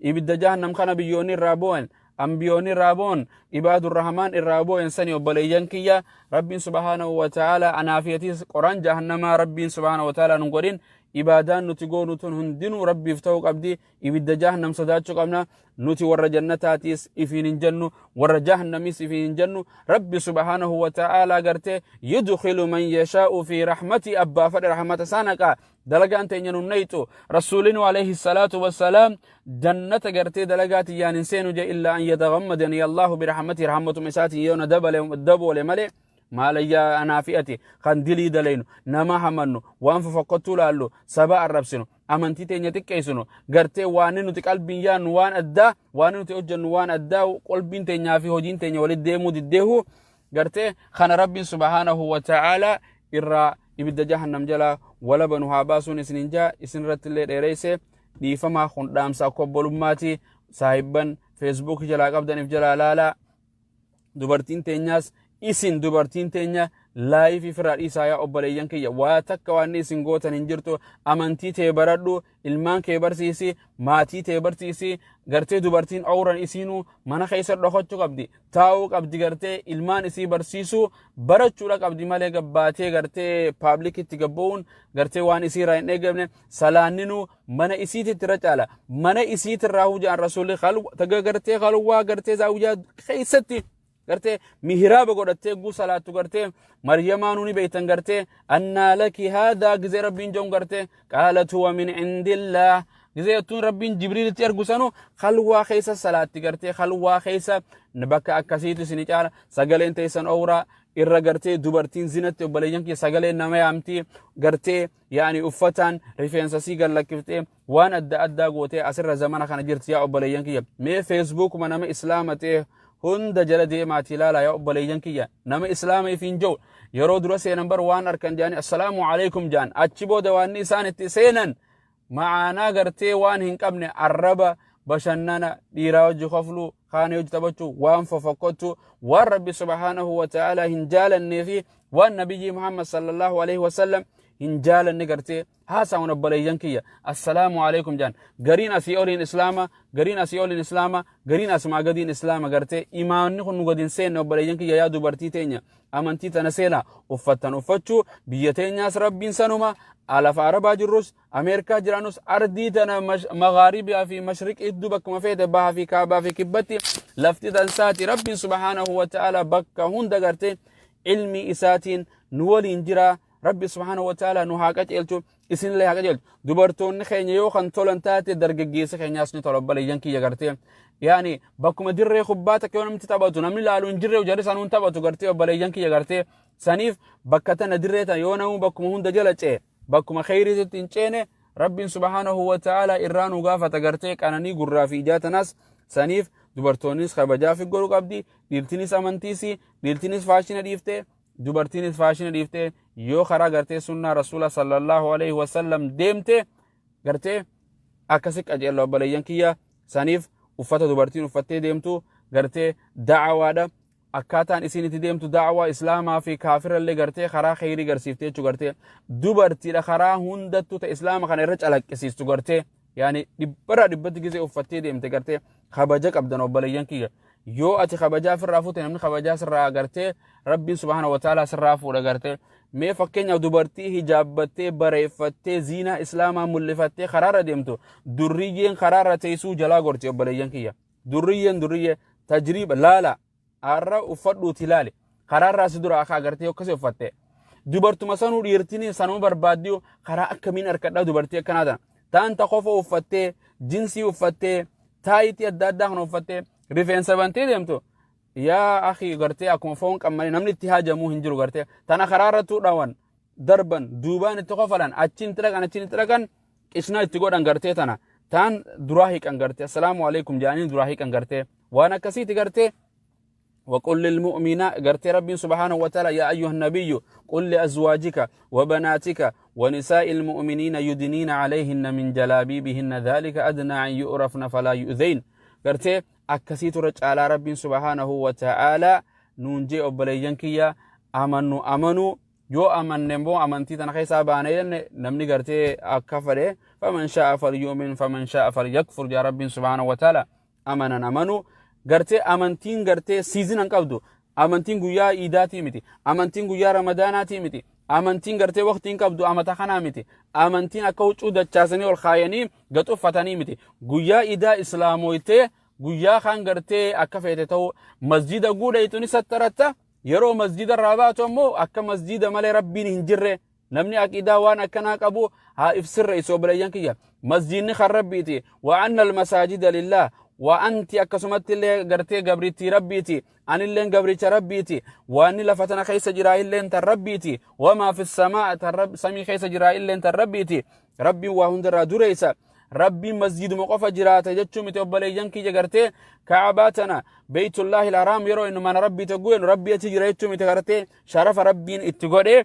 Ibidda jahannam kana biyyoonni irraa bu'an, ambiyoonni irraa bu'an, ibaadurrahmaan irraa bu'an sani, obboleeyyan kiyya. Rabbiin subhaanahu wa ta'ala anaafiyatiis qoraan jahannamaa Rabbiin subhaanahu wa ta'ala nun godhin. Ibaadaan nuti goonu tun hundinuu Rabbiif ta'uu qabdi. Ibidda jahannam sodaachuu qabna. Nuti warra jannataatiis ifiin hin jennu, warra jahannamis ifiin hin jennu. Rabbi subhaanahu wa ta'ala gartee yudkhilu man yashaa'u fi rahmati, abbaa fedhe rahmata isaa naqa. Dalagaan teenya nun nayxu. Rasuulinu alayhi salaatu wassalaam jannata gartee dalagaa tiyyaan hin seenu je, illaa an yatagammadani Allahu birahmati, rahmatuma isaatiin yoo na daboole malee. Maalayyaa anaa fi ati kan dilii dalaynu, nama hamannu, waan fofokkottuu laallu, saba arrabsinu, amantii teenya xiqqeessinu, gartee waan nuti qalbiin yaannu waan addaa, waan nuti hojjennu waan addaa, qalbiin teenyaa fi hojiin teenya walitti deemuu diddeehu gartee kana Rabbiin subhaanahu wa ta'ala irraa ibidda jahannam jalaa walaba nu haa baasuun isinin jaa. Isin irratti illee dheereyse, dhiifamaa. Kun dhaamsa akka obbolummaati. Saahibban Feesbuuk jalaa qabdaniif jalaa laalaa. Dubartiin teenyaas, isin dubartiin teenya live ofirraa dhiisaa yaa obboleeyyan kiyya. Waa takka waan isin gootan hin jirtu. Amantii tee baradhu, ilmaan kee barsiisi, maatii tee barsiisi. Gartee dubartiin awran isiinuu mana keessa dhokachuu qabdi, taa'uu qabdi, gartee ilmaan isii barsiisuu barachuudha qabdi malee gabbaatee gartee publicitti gabba'uun gartee waan isiirraa hin eegamne. Salaanninuu mana isiititti irra caala. Mana isiitirraa hujaan Rasuulli gartee khalwaa gartee zaawiyyaa keessatti gartee mihiraaba godhattee guu salaattu. Gartee Maryamaanuu ni beeytan. Gartee annaa laki haadaa gizee Rabbiin joon, gartee qaalat huwa min indillaah gizee jettuun, Rabbiin Jibriilitti ergu sanu khalwaa keessa salaatti. Gartee khalwaa keessa bakka akkasiitu isini caala. Sagaleen teessan owraa irra gartee dubartiin zinatti, obboleeyyan kiyya. Sagaleen nama yaamti gartee, yaani uffataan rifeensa sii gallakkiftee waan adda addaa gootee asirra zamana kana jirti yaa obboleeyyan kiyya. Mee Feesbuukuma nama Islaama ta'e hunda jala deemaati ilaala yaa obboleeyyan kiyya. Nama Islaama ifiin jiru yeroo dura seenan bar waan arkan jaani assalaamu alaikum jaan. Achi booda waan isaan itti seenan ma'aanaa gartee waan hin qabne, arraba, bashannana, dhiiraa hojii kofluu, kaanii hojii taphachuu, waan fofokkottu, waan Rabbi subhaanahu wa ta'ala hin jaalannee fi waan Nabiyyi Muhammad sallallahu alaihi wasallam hin jaalanne gartee haasa'uun. Obboleeyyan kiyya, assalaamu alaikum jaan. Gariin asii oliin Islaama, gariin asii oliin Islaama, gariin asumaa gadiin Islaama. Gartee imaanni kun nu gadi hin seenne, obboleeyyan kiyya. Yaa dubartii teenya, amantii tana seena. Uffattan uffachuu biyya teenyaas Rabbiin sanuma. Lafa Arabaa jirrus, Ameerikaa jiraannus, ardii tana magaaribiyaa fi mashriqii hedduu bakkuma feete, bahaa fi kaabaa fi kibbatti lafti tansaati. Rabbiin subhaanahu wa ta'ala bakka hunda gartee ilmi isaatiin nu waliin jira. Rabbi subhaanahu wa ta'ala nu haa qajeelchu, isinillee haa qajeelchu. Dubartoonni keenya yoo kan tolan taate, dargaggeessa keenyaas ni tola, obboleeyyan kiyya. Gartee yaani bakkuma dirree kubbaa takka yoo namni taphatu namni laalu hin jirre, jarri sanuun taphatu gartee, obboleeyyan kiyya. Gartee saniif bakka tana dirree tana yoo namuu bakkuma hunda jala ce'e, bakkuma kheyriitti hin ceene, Rabbiin subhaanahu wa ta'ala irraa nu gaafata gartee qananii gurraa fi ijaa tanaas. Saniif dubartoonnis kabajaa fi godhuu qabdi. Dhiirtinis amantiisi, dhiirtinis faashina dhiiftee, dubartiinis faashina dhiiftee yoo karaa gartee sunnaa Rasuula sallallahu alaihi wasallam deemte gartee akkasi qajeello, obboleeyyan kiyya. Saniif uffata dubartiin uffattee deemtu gartee da'awaadha. Akkaataan isiin itti deemtu da'awaa Islaamaa fi kaafirallee gartee karaa kheyrii garsiifte jechuu. Gartee dubartiidha karaa hundattuu ta Islaama kana irra calaqqisiistu. Gartee yaani dhibbarraa dhibbatti gizee uffattee deemte gartee kabaja qabdan, obboleeyyan kiyya. Yoo ati kabajaa ofirraa fuute, namni kabajaa sirraa gartee Rabbiin subhaana wa ta'ala sirraa fuudha gartee. Mee fakkeenyaaf dubartii hijaabbattee, bareeffattee, ziinaa Islaamaa mul'ifattee karaarra deemtu, durriyyeen karaarra teessuu jalaa gorti, obboleeyyan kiyya. Durriyyeen durriyyee tajriiba laala har'a uffadhuuti laali karaarraa si dura akka agartee akkasii uffatte. Dubartuma sanuu dhiirtiin sanuma barbaaddi, karaa akkamiin harkadhaa dubartii akkanaa tana taanta qofa uffattee, jinsii uffattee, taayitii adda addaa kana uffattee, rifeensa bantee deemtu, yaa akhi, gartee akkuma foon qammalee namni itti haajamuu hin jiru. Gartee tana karaa irrattuu dhawan darban, duubaan itti kofalan, achiin itti dhaqan, achiin itti dhaqan, qishnaa itti godhan, gartee tana taan duraa hiiqan, gartee assalaamu alaikum jedhanii duraa hiiqan. Gartee waan akkasiiti gartee. وقل للمؤمنات قرتي ربي سبحانه وتعالى يا أيها النبي قل لأزواجك وبناتك ونساء المؤمنين يدنين عليهن من جلابيبهن ذلك أدنى أن يؤرفن فلا يؤذين. قرتي Akkasiitu irra caalaa Rabbiin subhaanahu wa ta'aalaa nuun jee. Obboleeyyan kiyya, amannu amanuu yoo amanne immoo amantii tana keessaa baane jenne, namni gartee akka fedhe, faman shaa'a falyu'min faman shaa'a falyakfur jaa Rabbiin subhaanahu wa ta'aalaa. Amanan amanuu gartee amantiin gartee season hin qabdu. Amantiin guyyaa iidaatii miti, amantiin guyyaa ramadaanaatii miti, amantiin gartee waqtii hin qabdu, amata kanaa miti. Amantiin akka huccuu dachaasanii ol kaayanii gad uffatanii miti. Guyyaa iidaa islaamoytee guyyaa kaan gartee akka feete ta'u masjida guudhaytu ni sattaratta. Yeroo masjida irraa baatu ammoo akka masjida malee Rabbiin hin jirre. Namni aqiidaa waan akkanaa qabu haa ifsirra isoo. Obboleeyyan kiyya, masjidni kan Rabbiiti. Wa anna almasaajida lillah. Wa anti akkasumatti illee gartee gabrittii Rabbiiti, anilleen gabricha Rabbiiti. Waanni lafa tana keessa jiraa illeen tan Rabbiiti. Wamaa fi samaa tan samii keessa jiraa illeen tan Rabbiiti. Rabbiin waa hundarraa dureessa. Rabbiin masjiduma qofa jiraata jechuu miti, obboleeyyan kiyya. Gartee Kaabaa tana, Beeytullaahi Alharaam yeroo inni mana Rabbii ta'u jennu, Rabbii achi jira jechuu miti. Gartee sharafa Rabbiin itti godhee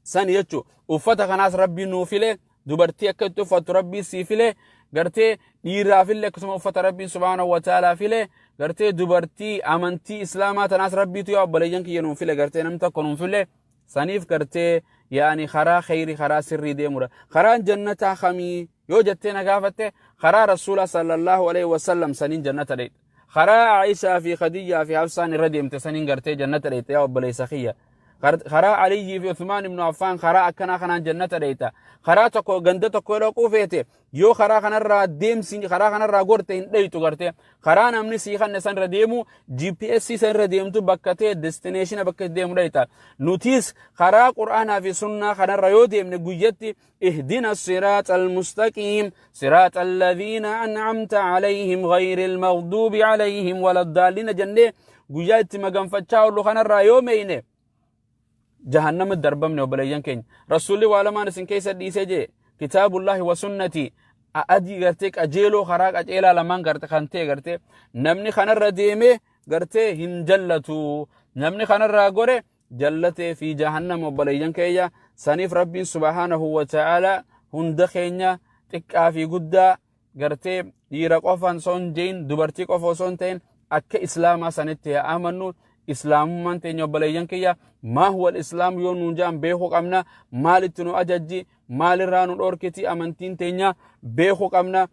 sani jechuu. Uffata kanaas Rabbiin nuu file, dubartii akka itti uffattu Rabbii sii file. Gartee dhiiraafillee akkasuma uffata Rabbiin subhaanahu wa ta'aalaa file. Gartee dubartii amantii islaamaa tanaas Rabbiitu, yaa obboleeyyan kiyya, nuun file. Gartee namni tokko nuun file. Saniif gartee yaani karaa kheyri, karaa sirrii deemudha. Karaan jannataa kamii yoo jettee na gaafatte, karaa Rasuula sallallahu alaihi wasallam saniin jannata dheeyxa. Karaa Aishaa fi Khadijaa fi Hafsaan irra deemte saniin gartee jannata dheeyxa, yaa obboleessa kiyya. Karaa Aliyyii fi Uthmaan ibnu Affaan, karaa akkanaa kanaan jannata dheeyxa. Karaa tokko ganda tokko yoo dhaquu feete, yoo karaa kanarraa deemsi, karaa kanarraa gorte, hin dheeyxu. Gartee karaa namni sii kanne san irra deemu, GPS san irra deemtu, bakka ta'e destination bakka itti deemu dheeyxa. Nutis karaa Qur'aanaa fi sunnaa kanarra yoo deemne, guyyatti اهدنا الصراط المستقيم صراط الذين أنعمت عليهم غير المغضوب عليهم ولا الضالين jennee guyyaa itti maganfachaa oollu kanarraa yoo meeyne, jahannama darbamne. Obboleeyyan keenya, Rasuulli waa lamaan isin keessa dhiisee jee, kitaabullaahi wa sunnati. Adii gartee qajeeloo, karaa qajeelaa lamaan garte kan ta'e, gartee namni kanarra deeme gartee hin jallatu, namni kanarraa gore jallatee fi jahannama. Obboleeyyan keenya, saniif Rabbiin subhaanahu wa ta'ala hunda keenya, xiqqaa fi guddaa, gartee dhiira qofaan osoo hin jein, dubartii qofa osoo hin ta'in, akka islaamaa sanitti haa amannu. Islaamummaan teenya, obboleeyyan kiyya, maa huwa islaam yoo nuun jaan beekuu qabna. Maalitti nu ajajji, maalirraa nu dhorkiti amantiin teenya beekuu qabna.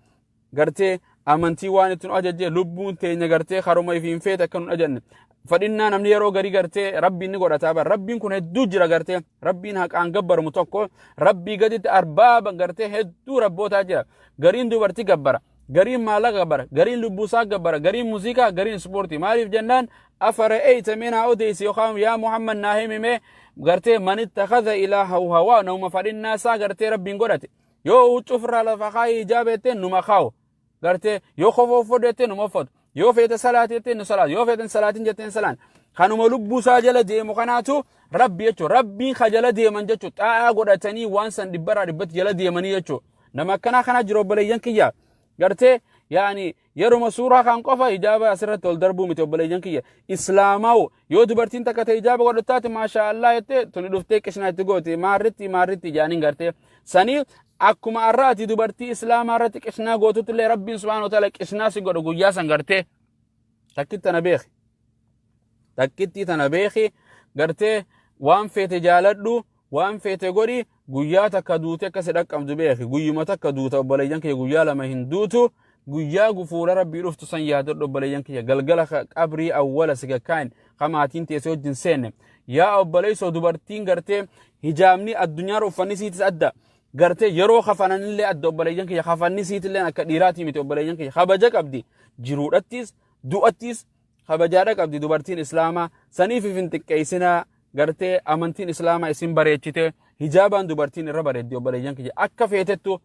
Gartee amantii waan itti nu ajajje, lubbuun teenya gartee karuma ifiin feete akka nu ajanne fadhinnaa. Namni yeroo garii gartee Rabbiin ni godhataa bara Rabbiin kun hedduu jira. Gartee Rabbiin haqaan gabbaramu tokko. Rabbii gaditti arbaaba gartee hedduu rabbootaa jira. Gariin dubartii gabbara, gariin maallaqa gabbara, gariin lubbuusaa gabbara, gariin muuziqaa, gariin ispoortii. Maaliif jennaan, afara'eeyta, mee naa odeessi, yookaan yaa Muhammad naa himime, gartee man ittakhadha ilaahahu hawaa, nama fadhinnaa isaa gartee Rabbiin godhate. Yoo huccuu ofirraa lafa kaayee hijaaba jettee numa kaawu, gartee yoo kofoo uffadhu jettee numa uffatu, yoo feete salaati jettee nu salaatu, yoo feete salaatin jetteen salaan. Kanuma lubbuu isaa jala deemu kanaatu Rabbi jechuudha. Rabbiin ka jala deeman jechuudha. Xaa'aa godhatanii waan san dhibbarraa dhibbatti jala deemanii jechuudha. Nama akkanaa kanaa jiru, obboleeyyan kiyya. Gartee yaani yeruma suuraa kan qofa hijaaba asirratti ol darbuu miti, obboleeyyan kiyya. Islaamaa'u yoo dubartiin takka ta'e hijaaba godhattaati, maashaa Allah jettee, tuni dhuftee qishnaa itti gooti, maarritti maarritti jaaniin. Gartee sanii akkuma har'aati dubartii islaamaa irratti qishnaa gootutti illee Rabbiin subhaanahu wa ta'ala qishnaa si godhu guyyaa san. Gartee takkitti tana beeki, takkitti tana beeki. Gartee waan feete jaaladhu, waan feete godhi, guyyaa takka duute akka si dhaqqabdu beeki. Guyyuma takka duuta, obboleeyyan kiyya, guyyaa lama hin duutu. Guyyaa gufuula Rabbii dhuftu san yaadadhu, obboleeyyan kiyya. Galgala qabrii awwala si gakkaayin kamaatiin teessee wajjin seenne. Yaa obboleessoo, dubartiin gartee hijaabni addunyaa uffanni siitis adda, gartee yeroo kafananillee adda. Obboleeyyan kiyya, kafanni siitillee akka dhiiraatii miti. Obboleeyyan kiyya, kabaja qabdi, jiruudhattis du'attis kabajaadha qabdi dubartiin islaamaa. Saniif hin xiqqeessinaa. Gartee amantiin islaamaa isin bareechite, hijaabaan dubartiin irra bareeddi. Obboleeyyan kiyya, akka feetettu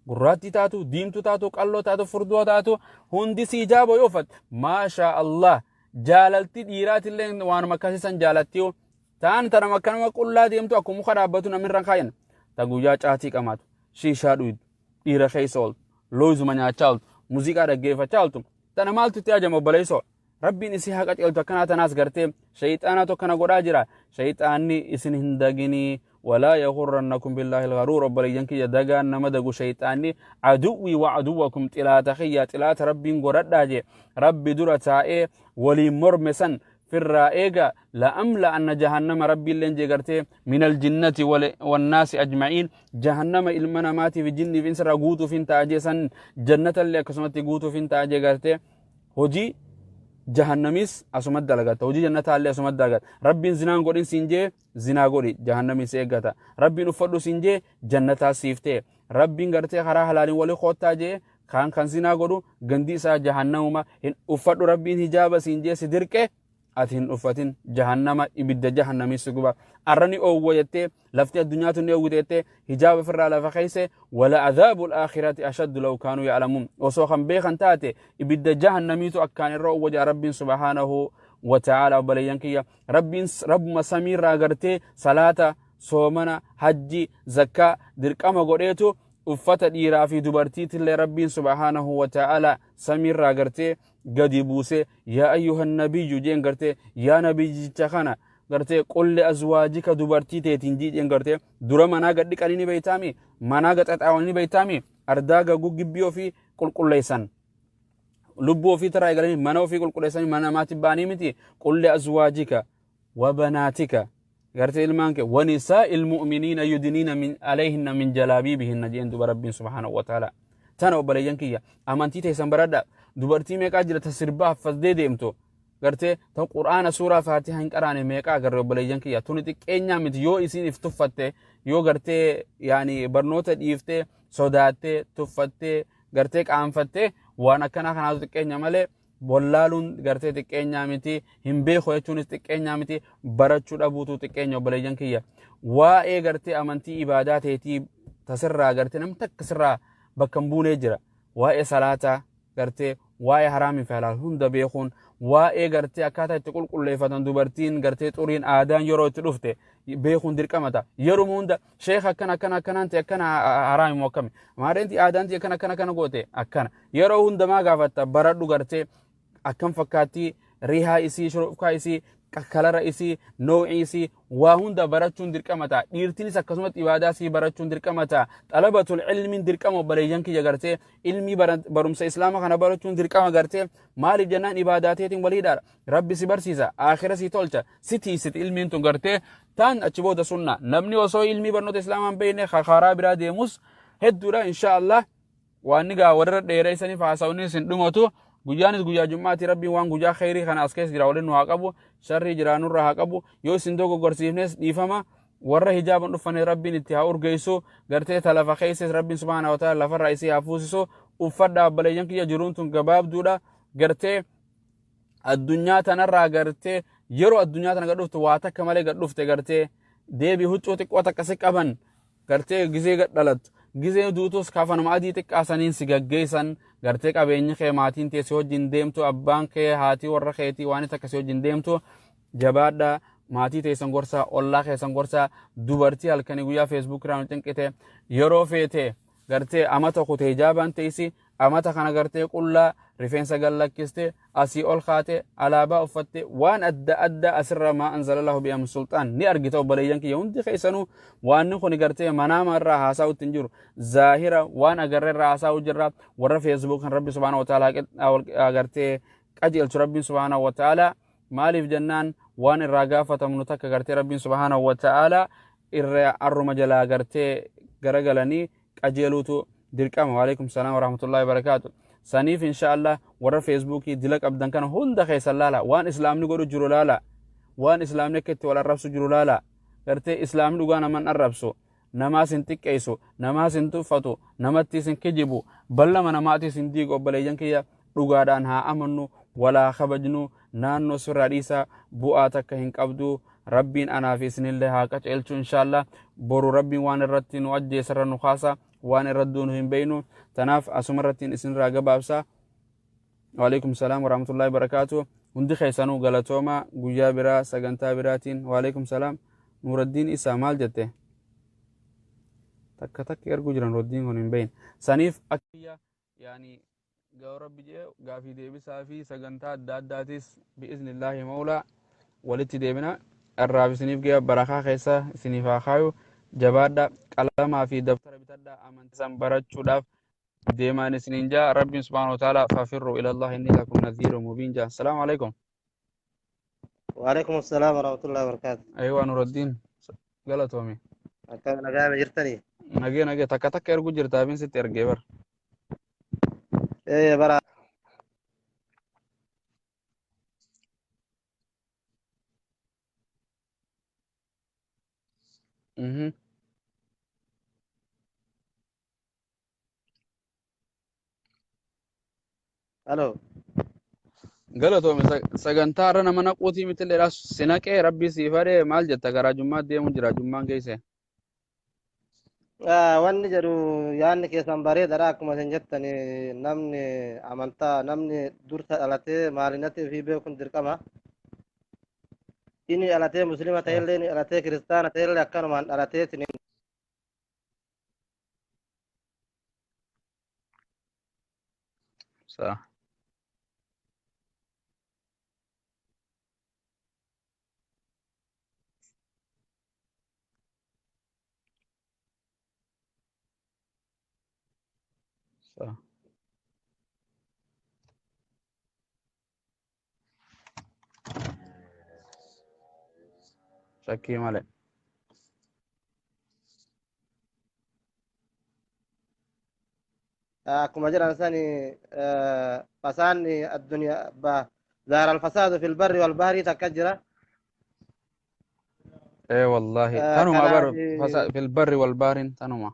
gurraattii taatu, diimtuu taatu, qalloo taatu, furdoo taatu, hundi si hijaaba yoo uffatte, maashaa Allah, jaalalti dhiiraatillee waanuma akkasii san jaalattiyo. Ta'an tanama akkanuma qullaa deemtu, akkuma muka dhaabbatu namni irra kaayan, ta guyyaa caatii qamaatu, shiishaa dhuydu, dhiira keessa ooltu, looyizuma nyaachaa ooltu, muuziqaa dhaggeeffachaa ooltu, tana maaltu itti ajama, obboleessoo? Rabbiin isii haa qaceeltu. Akkanaa tanaas gartee shayxaanatu akkana godhaa jira. Shayxaanni isin hin daginii. Walaa yaghurrannakum billaahi algharuur. Obboleeyyan kiyya, dagaan nama dagu shayxaanni aduwwii wa aduwwakum, xilaata kiyya, xilaata Rabbiin godhadhaa jee Rabbi dura taa'ee waliin morme san firraa eega. La'amla anna jahannama Rabbiilleen jee gartee min aljinnati wannaasi ajma'iin, jahannama ilma namaatiif jinniif insirraa guutuuf hin ta'a jee san, jannatallee akkasumatti guutuuf hin ta'a jee. Gartee hojii jahannamis asumatti dalagatta, hojii jannataallee asumatti dalagatta. Rabbiin zinaan godhin siin jee, zinaa godhi, jahannamiin si eeggata. Rabbiin uffadhu siin jee, jannataa siif ta'e. Rabbiin gartee karaa halaaliin walii koottaa jee, kaan kan zinaa godhu gandi isaa jahannamuma. Hin uffadhu Rabbiin hijaaba siin jee si dirqe, ati hin uffatin, jahannama, ibidda jahannamii si guba. Arra ni oowwa jettee, lafti addunyaatu ni oowwite jettee hijaaba ofirraa lafa keesse. Wala adhaabu alaakhirati ashaddu law kaanuu ya'lamuun. Osoo kan beekan taate ibidda jahannamiitu akkaan irra oowwa jaa Rabbiin subhaanahu wa ta'aala. Obboleeyyan kiyya, Rabbiin Rabbuma samiirraa gartee salaata, soomana, hajji, zakkaa dirqama godheetu uffata dhiiraa fi dubartiitillee Rabbiin subhaanahu wa ta'aala samiirraa gartee gadi buuse. Yaa ayyuhan nabiyyu jeen gartee, yaa nabiyyicha kana gartee, qulli azwaajika, dubartii teetiin jeen gartee. Dura manaa gad dhiqanii ni beeytaami, manaa gad xaxaawanii ni beeytaami, ardaa gaguu gibbii ofii qulqulleessan, lubbuu ofii taraa eegalanii mana ofii qulqulleessanii mana namaatti ba'anii miti. Qulli azwaajika wa banaatika, gartee ilmaan kee, wanisaa'il mu'miniina yudiniina min alayhinna min jalaabiibihinna jeen duba Rabbiin subhaanahu wa ta'ala. Tana obboleeyyan kiyya, amantii teessan baradha. Dubartii meeqaa jira ta sirbaa haffasdee deemtu, gartee ta Qur'aana suuraa Faatihaa hin qaraane meeqaa agarre? Obboleeyyan kiyya, tuni xiqqeenyaa miti. Yoo isiin if tuffatte, yoo gartee yaani barnoota dhiiftee sodaattee tuffattee gartee qaanfattee, waan akkanaa kanaatu xiqqeenya malee wallaaluun gartee xiqqeenyaa miti. Hin beeku jechuunis xiqqeenyaa miti. Barachuu dhabuutu xiqqeenya. Obboleeyyan kiyya, waa'ee gartee amantii ibaadaa teetii tasirraa gartee namni takka sirraa bakka hin buunee jira. Waa'ee salaataa gartee, waa'ee haraamii fi halaal hunda beekuun, waa'ee gartee akkaataa itti qulqulleeffatan dubartiin gartee xuriin aadaan yeroo itti dhufte beekuun dirqama ta'a. Yeruma hunda sheekh akkana akkana akkanaan ta'e akkana, haraami moo akkami, maareenti aadaan ta'e akkana akkana akkana goote akkana, yeroo hundamaa gaafatta. Baradhu gartee akkam fakkaattii rihaa isii, shurufkaa isii, kalara isii, noo'ii isii, waa hunda barachuun dirqama ta'a. Dhiirtinis akkasumatti ibaadaa isii barachuun dirqama ta'a. Xalabatul ilmiin dirqama, obboleeyyan kiyya. Gartee ilmii barumsa Islaama kana barachuun dirqama gartee. Maaliif jennaan ibaadaa teetiin waliidhaadha. Rabbi si barsiisa, aakhira si tolcha, si tiisiti ilmiin tun gartee taan achi booda sunna. Namni osoo ilmii barnoota Islaamaa hin beekne karaa biraa deemus hedduudha insha Allah. Waan ni gaa warra dheereessaniif haasawni isin dhumatu. Guyyaanis guyyaa jum'aati. Rabbiin waan guyyaa kheyrii kana as keessa jira waliin nu haa qabu, sharrii jiraa nurra haa qabu. Yoo isin dogoggorsiifnes dhiifama. Warra hijaaban dhufane Rabbiin itti haa urgeessu. Gartee ta lafa keessas Rabbiin subhaanahu wa ta'ala lafarraa isii haa fuusisu. Uffadhaa obboleeyyan kiyya, jiruun tun gabaabduudha. Gartee addunyaa tanarraa gartee yeroo addunyaa tana gad dhuftu waa takka malee gad dhufte, gartee deebii huccuu xiqqoo takka si qaban. Gartee gizee gad dhalattu, gizee duutus kafanuma adii xiqqaa saniin si gaggeessan. Gartee qabeenyi kee, maatiin tee si wajjin deemtu, abbaan kee, haatii warra keetii waan takka si wajjin deemtu. Jabaadhaa, maatii teessan gorsaa, ollaa keessan gorsaa. Dubartii halkanii guyyaa Facebook irraa nu cinqite, yeroo feete gartee amata kute hijaabaan teessi, amata kana gartee qullaa rifeensa gallakkiste, asii ol kaate, alaabaa uffatte, waan adda addaa asirra maa anzalallahu bi'am sulxaan ni argita. Obboleeyyan kiyya, hundi keessanuu waanni kun gartee manaama irraa haasa'utti hin jiru, zaahira waan agarre irraa haasa'u jirra. Warra Facebook kan Rabbi subhaanahu wa ta'ala gartee qajeelchu Rabbiin subhaanahu wa ta'ala. Maaliif jennaan waan irraa gaafatamnu takka gartee Rabbiin subhaanahu wa ta'ala irra arruma jalaa gartee garagalanii qajeeluutu dirqama. Waalaikum salaam warahmatullahi wabarakaatu. Saniif insha Allah warra Feesbuukii dila qabdan kana hunda keessan laala, waan Islaamni godhu jiru laala, waan Islaamni akka itti wal arrabsu jiru laala. Gartee Islaamni dhugaa naman arrabsu, namaas hin xiqqeessu, namaas hin tuffatu, namattis hin kijibu, ballama namaatis hin diigu. Obboleeyyan kiyya, dhugaadhaan haa amannu, walaa kabajnu. Naannoo sirraa dhiisaa, bu'aa takka hin qabdu. Rabbiin anaa fi isinillee haa qaceelchu inshallah. Boru Rabbiin waan irratti nu ajjeesarra nu kaasa, waan irra duunu hin beeynu. Tanaaf asuma irrattiin isinirraa gabaabsa. Waalaikum salaam warahmatullahi wabarakaatu. Hundi keessanuu galatooma. Guyyaa biraa sagantaa biraatiin. Waalaikum salaam. Nuuraddiin Isaa maal jette? Takka takka erguu jiran, Nuuraddiin kun hin beeyin. Saniif akka yaani Gaafa rabbi jee gaafii deebisaa fi sagantaa adda addaatis bi'iznillaahi mawlaa walitti deebina. Irraaf isiniif gaya barakaa keessa isiniif haa kaayu. Jabaadha, qalamaa fi dabtara bitadha, amantii san barachuudhaaf deemaan isiniin jaa. Rabbiin subhaanahu wa ta'ala fafirru ilallah inni lakum nadhiiru mubiin jaa. Assalaamu alaikum. وعليكم السلام ورحمة الله وبركاته. Aywa Nuruddin, galatoomi. Akkam nagaa jirtanii? Nagee nagee, takka takka ergu jirta, abin sitti ergee bar. Ee bara. Alo. Galatoomi. Sagantaa irra nama naquutii miti illee si naqee rabbii siif hadhee. Maal jetta? Garaa jummaa deemu jira, jummaan geesse. Wanni jedhu yaadni keessan bareedaadha. Akkuma isin jettan, namni amantaa, namni dursa dhalatee maalinatti ofii beekuun dirqama. Inni dhalatee muslima ta'ellee, inni dhalatee kiristaana ta'ellee, akkanumaan dhalatee Sa. Sa. Shakkii malee. Akkuma jedhan sani, fasaanni addunyaa ظهر الفساد في البر والبحر takka jira. Ee wallahi. Tanuma bar. Kanaaf في البر والبحر tanuma.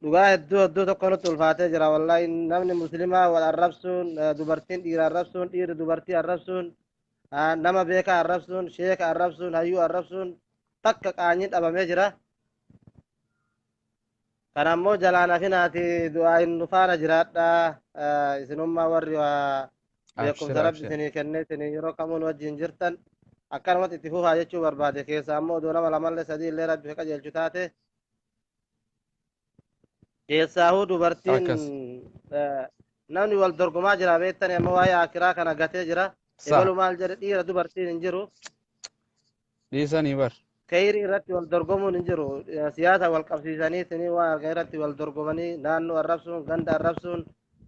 Dhugaa hedduu hedduu tokko nutti ulfaatee jira wallahi. Namni muslimaa wal arrabsuun, dubartiin dhiira arrabsuun, dhiirri dubartii arrabsuun, nama beekaa arrabsuun, sheeka arrabsuun, hayyuu arrabsuun, takka qaanyiin dhabamee jira. Kana ammoo jalaan hafinaati du'aa hin faana jiraadha. Isinummaa warri waa beekumsa Abshir rabbi abshir. isinii kennee isinii yeroo kamuun wajjin jirtan akkanumatti itti fufaa jechuu barbaade. Keessa ammoo odoo nama lamallee sadii illee rabbi qajeelchu taate, keessaahuu dubartiin. Akkas. Namni wal dorgomaa jira beektani, amma waa'ee akiraa kana gatee jira. Sa. Ebalu maal jedhe, dhiira dubartiin hin jiru. Dhiisanii bar. Kayrii irratti wal dorgomuun hin jiru. Siyaasa wal qabsiisanii isinii waan argan irratti wal dorgomanii, naannoo arrabsuun, ganda arrabsuun,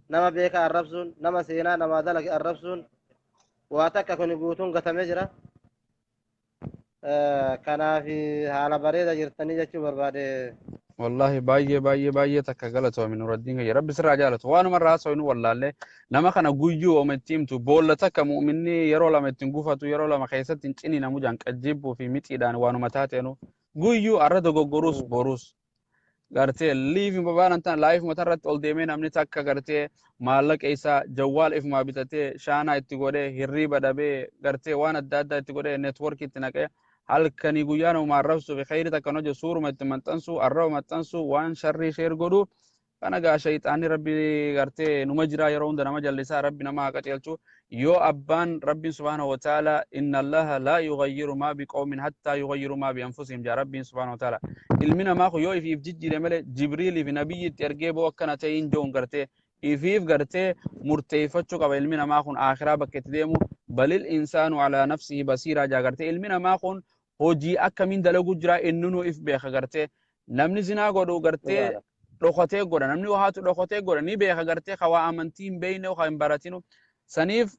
nama beekaa arrabsuun, nama seenaa namaa dalage arrabsuun, waa takka kuni guutuun gatamee jira. Kanaaf haala bareeda jirtanii jechuu barbaade. Wallahi baay'ee baay'ee baay'ee takka galatoomi Nuraddiin kiyya. Rabbi sirraa jaalatu. Waanuma irraa haasawinu wallaallee nama kana guyyuu ooma itti himtu boolla takka mu'minni yeroo lama ittiin gufatu, yeroo lama keessatti hin ciniinamu jaan, qajjibbuu fi mixiidhaan waanuma taateenu guyyuu arra dogoggoruus boruus gartee liifi babaanan tan live mataa irratti ol deemee namni takka gartee maallaqa isaa jawwaal ifumaa bitatee, shaanaa itti godhee, hirriiba dhabee, gartee waan adda addaa itti godhee, networkii itti naqee, halkanii guyyaa nama arrabsuu fi khayri takka hojjetu, suuruma itti maxxansuu, arraba maxxansuu, waan sharrii share godhuu kana gaa shayxaanni rabbi gartee numa jira, yeroo hunda nama jallisaa. Rabbi nama haa qajeelchu. Yoo abbaan rabbiin subhaanahu wa ta'ala إن الله لا يغير ما بقوم حتى يغيروا ما بأنفسهم jaa rabbiin subhaanahu wa ta'ala. Ilmi namaa kun yoo ifiif jijjiire malee, Jibriilii fi nabiyyi itti ergee boo akkana ta'e hin joon. Gartee ifiif gartee murteeffachuu qaba ilmi namaa kun akhiraa bakka itti deemu. بل الإنسان على نفسه بصيرة jaa. Gartee ilmi namaa kun hojii akkamiin dalaguu jira innunuu if beeka. Gartee namni zinaa godhu gartee dhokatee godha, namni wahaatu dhokatee godha ni beeka. Gartee ka waa amantii hin beekne, ka hin baratinu saniif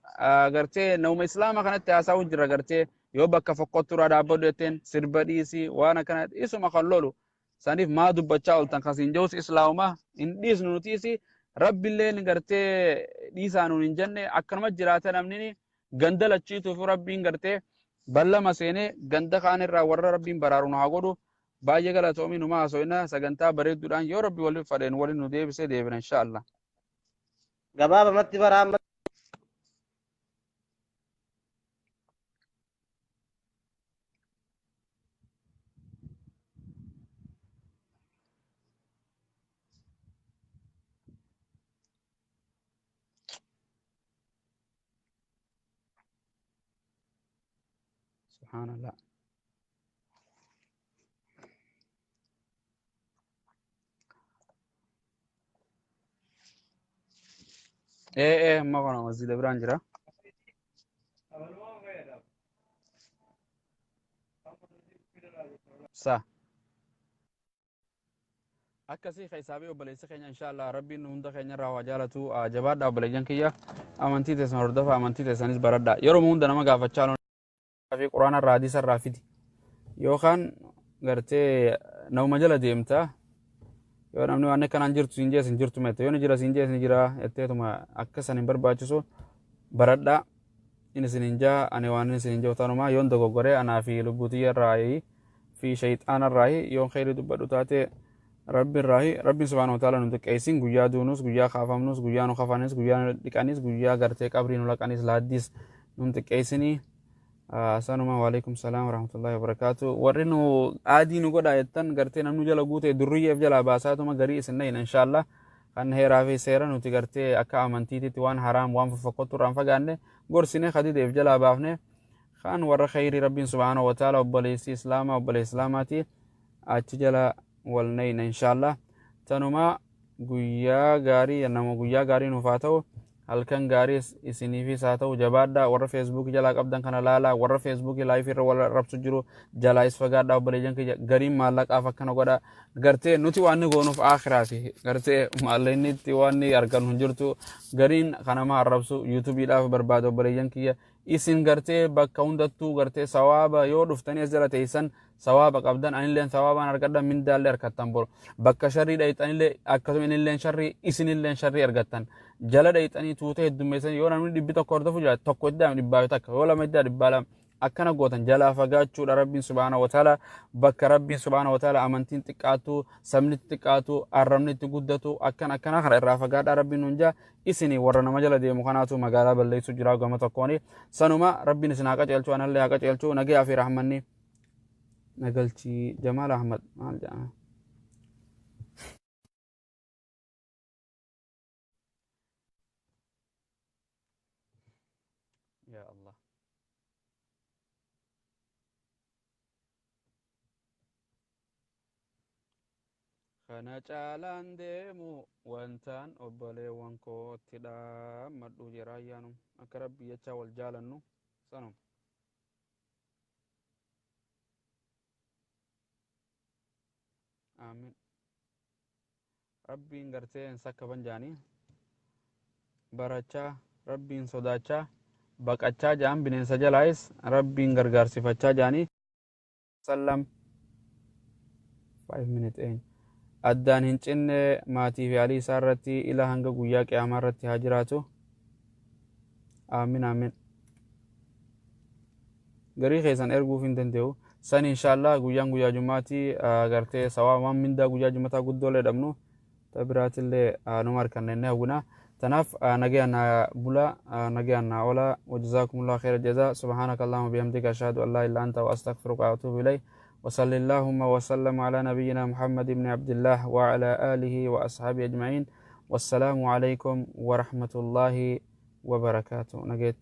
gartee nama islaama kanatti haasa'u jira. Gartee yoo bakka fokkotturaa dhaabbadhu jetteen, sirba dhiisii, waan akkana isuma kan lolu saniif maa dubbachaa ooltan kasiin jehus islaamuma hin dhiisnu nutiisi. Rabbiilleen gartee dhiisaa nuun hin jenne. Akkanuma jiraata namni ganda lachiituuf rabbiin gartee ballama seenee ganda kaan irraa warra rabbiin baraaru nu haa godhu. Baay'ee galatoomii. Numa haasofina sagantaa bareedduudhaan yoo rabbi waliin fadheen waliin nu deebisee deebina insha Allah. Gabaabamatti bara amma Subhanallah. Ee ee amma kana masjida biraan jira. Sa. Akkasii keessaa fi obboleessi keenya inshaallah rabbiin hunda keenya irraa waa jaalatu jabaadha obboleeyyan kiyya amantii teessan hordofa amantii teessanis baradha yeroo hunda nama gaafachaa loon fi quraana irraa hadiisa irraa fidi yookaan gartee nama jala deemta yoo namni waan akkanaan jirtu siin jees hin jirtu mette yoo ni jira siin jees ni jira jetteetuma akka san hin barbaachisu baradha inni isin hin jaa ani waan inni isin hin jiru tanumaa yoon dogoggoree anaa fi lubbuu tiyya irraa fi shayxaana irraahi yoon kheyrii dubbadhu taate rabbi irraahi rabbiin subhaanahu wa ta'ala nu xiqqeessin guyyaa duunus guyyaa kaafamnus guyyaa nu kafanis guyyaa nu dhiqanis guyyaa gartee qabrii nu laqanis laaddiis nu xiqqeessinii sanuma waalaikum salaam warahmatullahi wabarakaatu warri nu aadii nu godha jettan gartee namnu jala guute durriyyeef jalaa baasaatuma garii isin dhayna inshaallah kan heeraa fi seera nuti gartee akka amantiititti waan haraam waan fofokkottu irraan fagaanne gorsine kadideef jalaa baafne Kaan warra kheyrii Rabbiin subhaanahu wa ta'ala obboleessi islaamaa obboleessi islaamaati achi jala wal nayna inshaallah tanuma guyyaa gaarii nama guyyaa gaarii nuuf haa ta'u halkan gaarii isiniifis haa ta'u jabaadhaa warra feesbuukii jalaa qabdan kana laalaa warra feesbuukii laayifii irra wal arrabsu jiru jalaayis fagaadhaa obboleeyyan kiyya gariin maallaqaaf akkana godha gartee nuti waan ni goonuuf aakhiraafi gartee maallaqni itti waan ni argannu hin jirtu gariin kanama arrabsu yuutuubiidhaaf barbaada obboleeyyan kiyya Isin gartee bakka hundattuu gartee sawaaba yoo dhuftanii as jala teessan sawaaba qabdan anilleen sawaabaan argadha mindaallee argattan bor bakka sharrii dhayxanillee akkasuma inilleen sharrii isinilleen sharrii argattan jala dhayxanii tuutee heddummeessan yoo namni dhibbi tokko hordofu jiraate tokko iddaa dhibbaa takka yoo lama iddaa dhibbaa lama akkana gootan jalaa fagaachuudha rabbiin subhaana wa ta'ala bakka rabbiin subhaana wa ta'ala amantiin xiqqaatu sabni xiqqaatu arrabni itti guddatu akkan akkana kana irraa fagaadhaa rabbiin nuun jaa Isini warra nama jala deemu kanaatu magaalaa balleessu jira gama tokkooni. Sanuma rabbiin isin haa qaceelchu anallee haa qaceelchu nagayaa fi rahmanni nagalchii Jamaal Ahmad maal jedhama. Yaa Allah. Kana caalaan deemu wantaan obboleewwan kootti dhaammadhu jedha ayyaanum akka rabbii jechaa wal jaalannu sanuma. Aamin. Rabbiin gartee hin sakkaban jaanii barachaa rabbiin sodaachaa baqachaa ja'an bineensa jalaayis rabbiin gargaarsifachaa jaanii. Sallam 5 minutes eenyu addaan hin cinne maatii fi alii isaa irratti ila hanga guyyaa qiyaamaa irratti haa jiraatu aamin aamin garii keessan erguuf hin danda'u san inshaallah guyyaan guyyaa jumaatii gartee sawaa waan mindaa guyyaa jumataa guddoolee dhabnu ta biraatillee numa harkanna inni hawwina tanaaf nagayaan naa bula nagayaan naa ola wajazaakumullahu khayra jazaa subhaanaka allahumma bihamdika ashhadu an laa ilaaha anta wa astaghfiruka wa atuubu ilayk وصلى اللهم وسلم على نبينا محمد بن عبد الله وعلى آله وأصحابه أجمعين والسلام عليكم ورحمة الله وبركاته نجيت.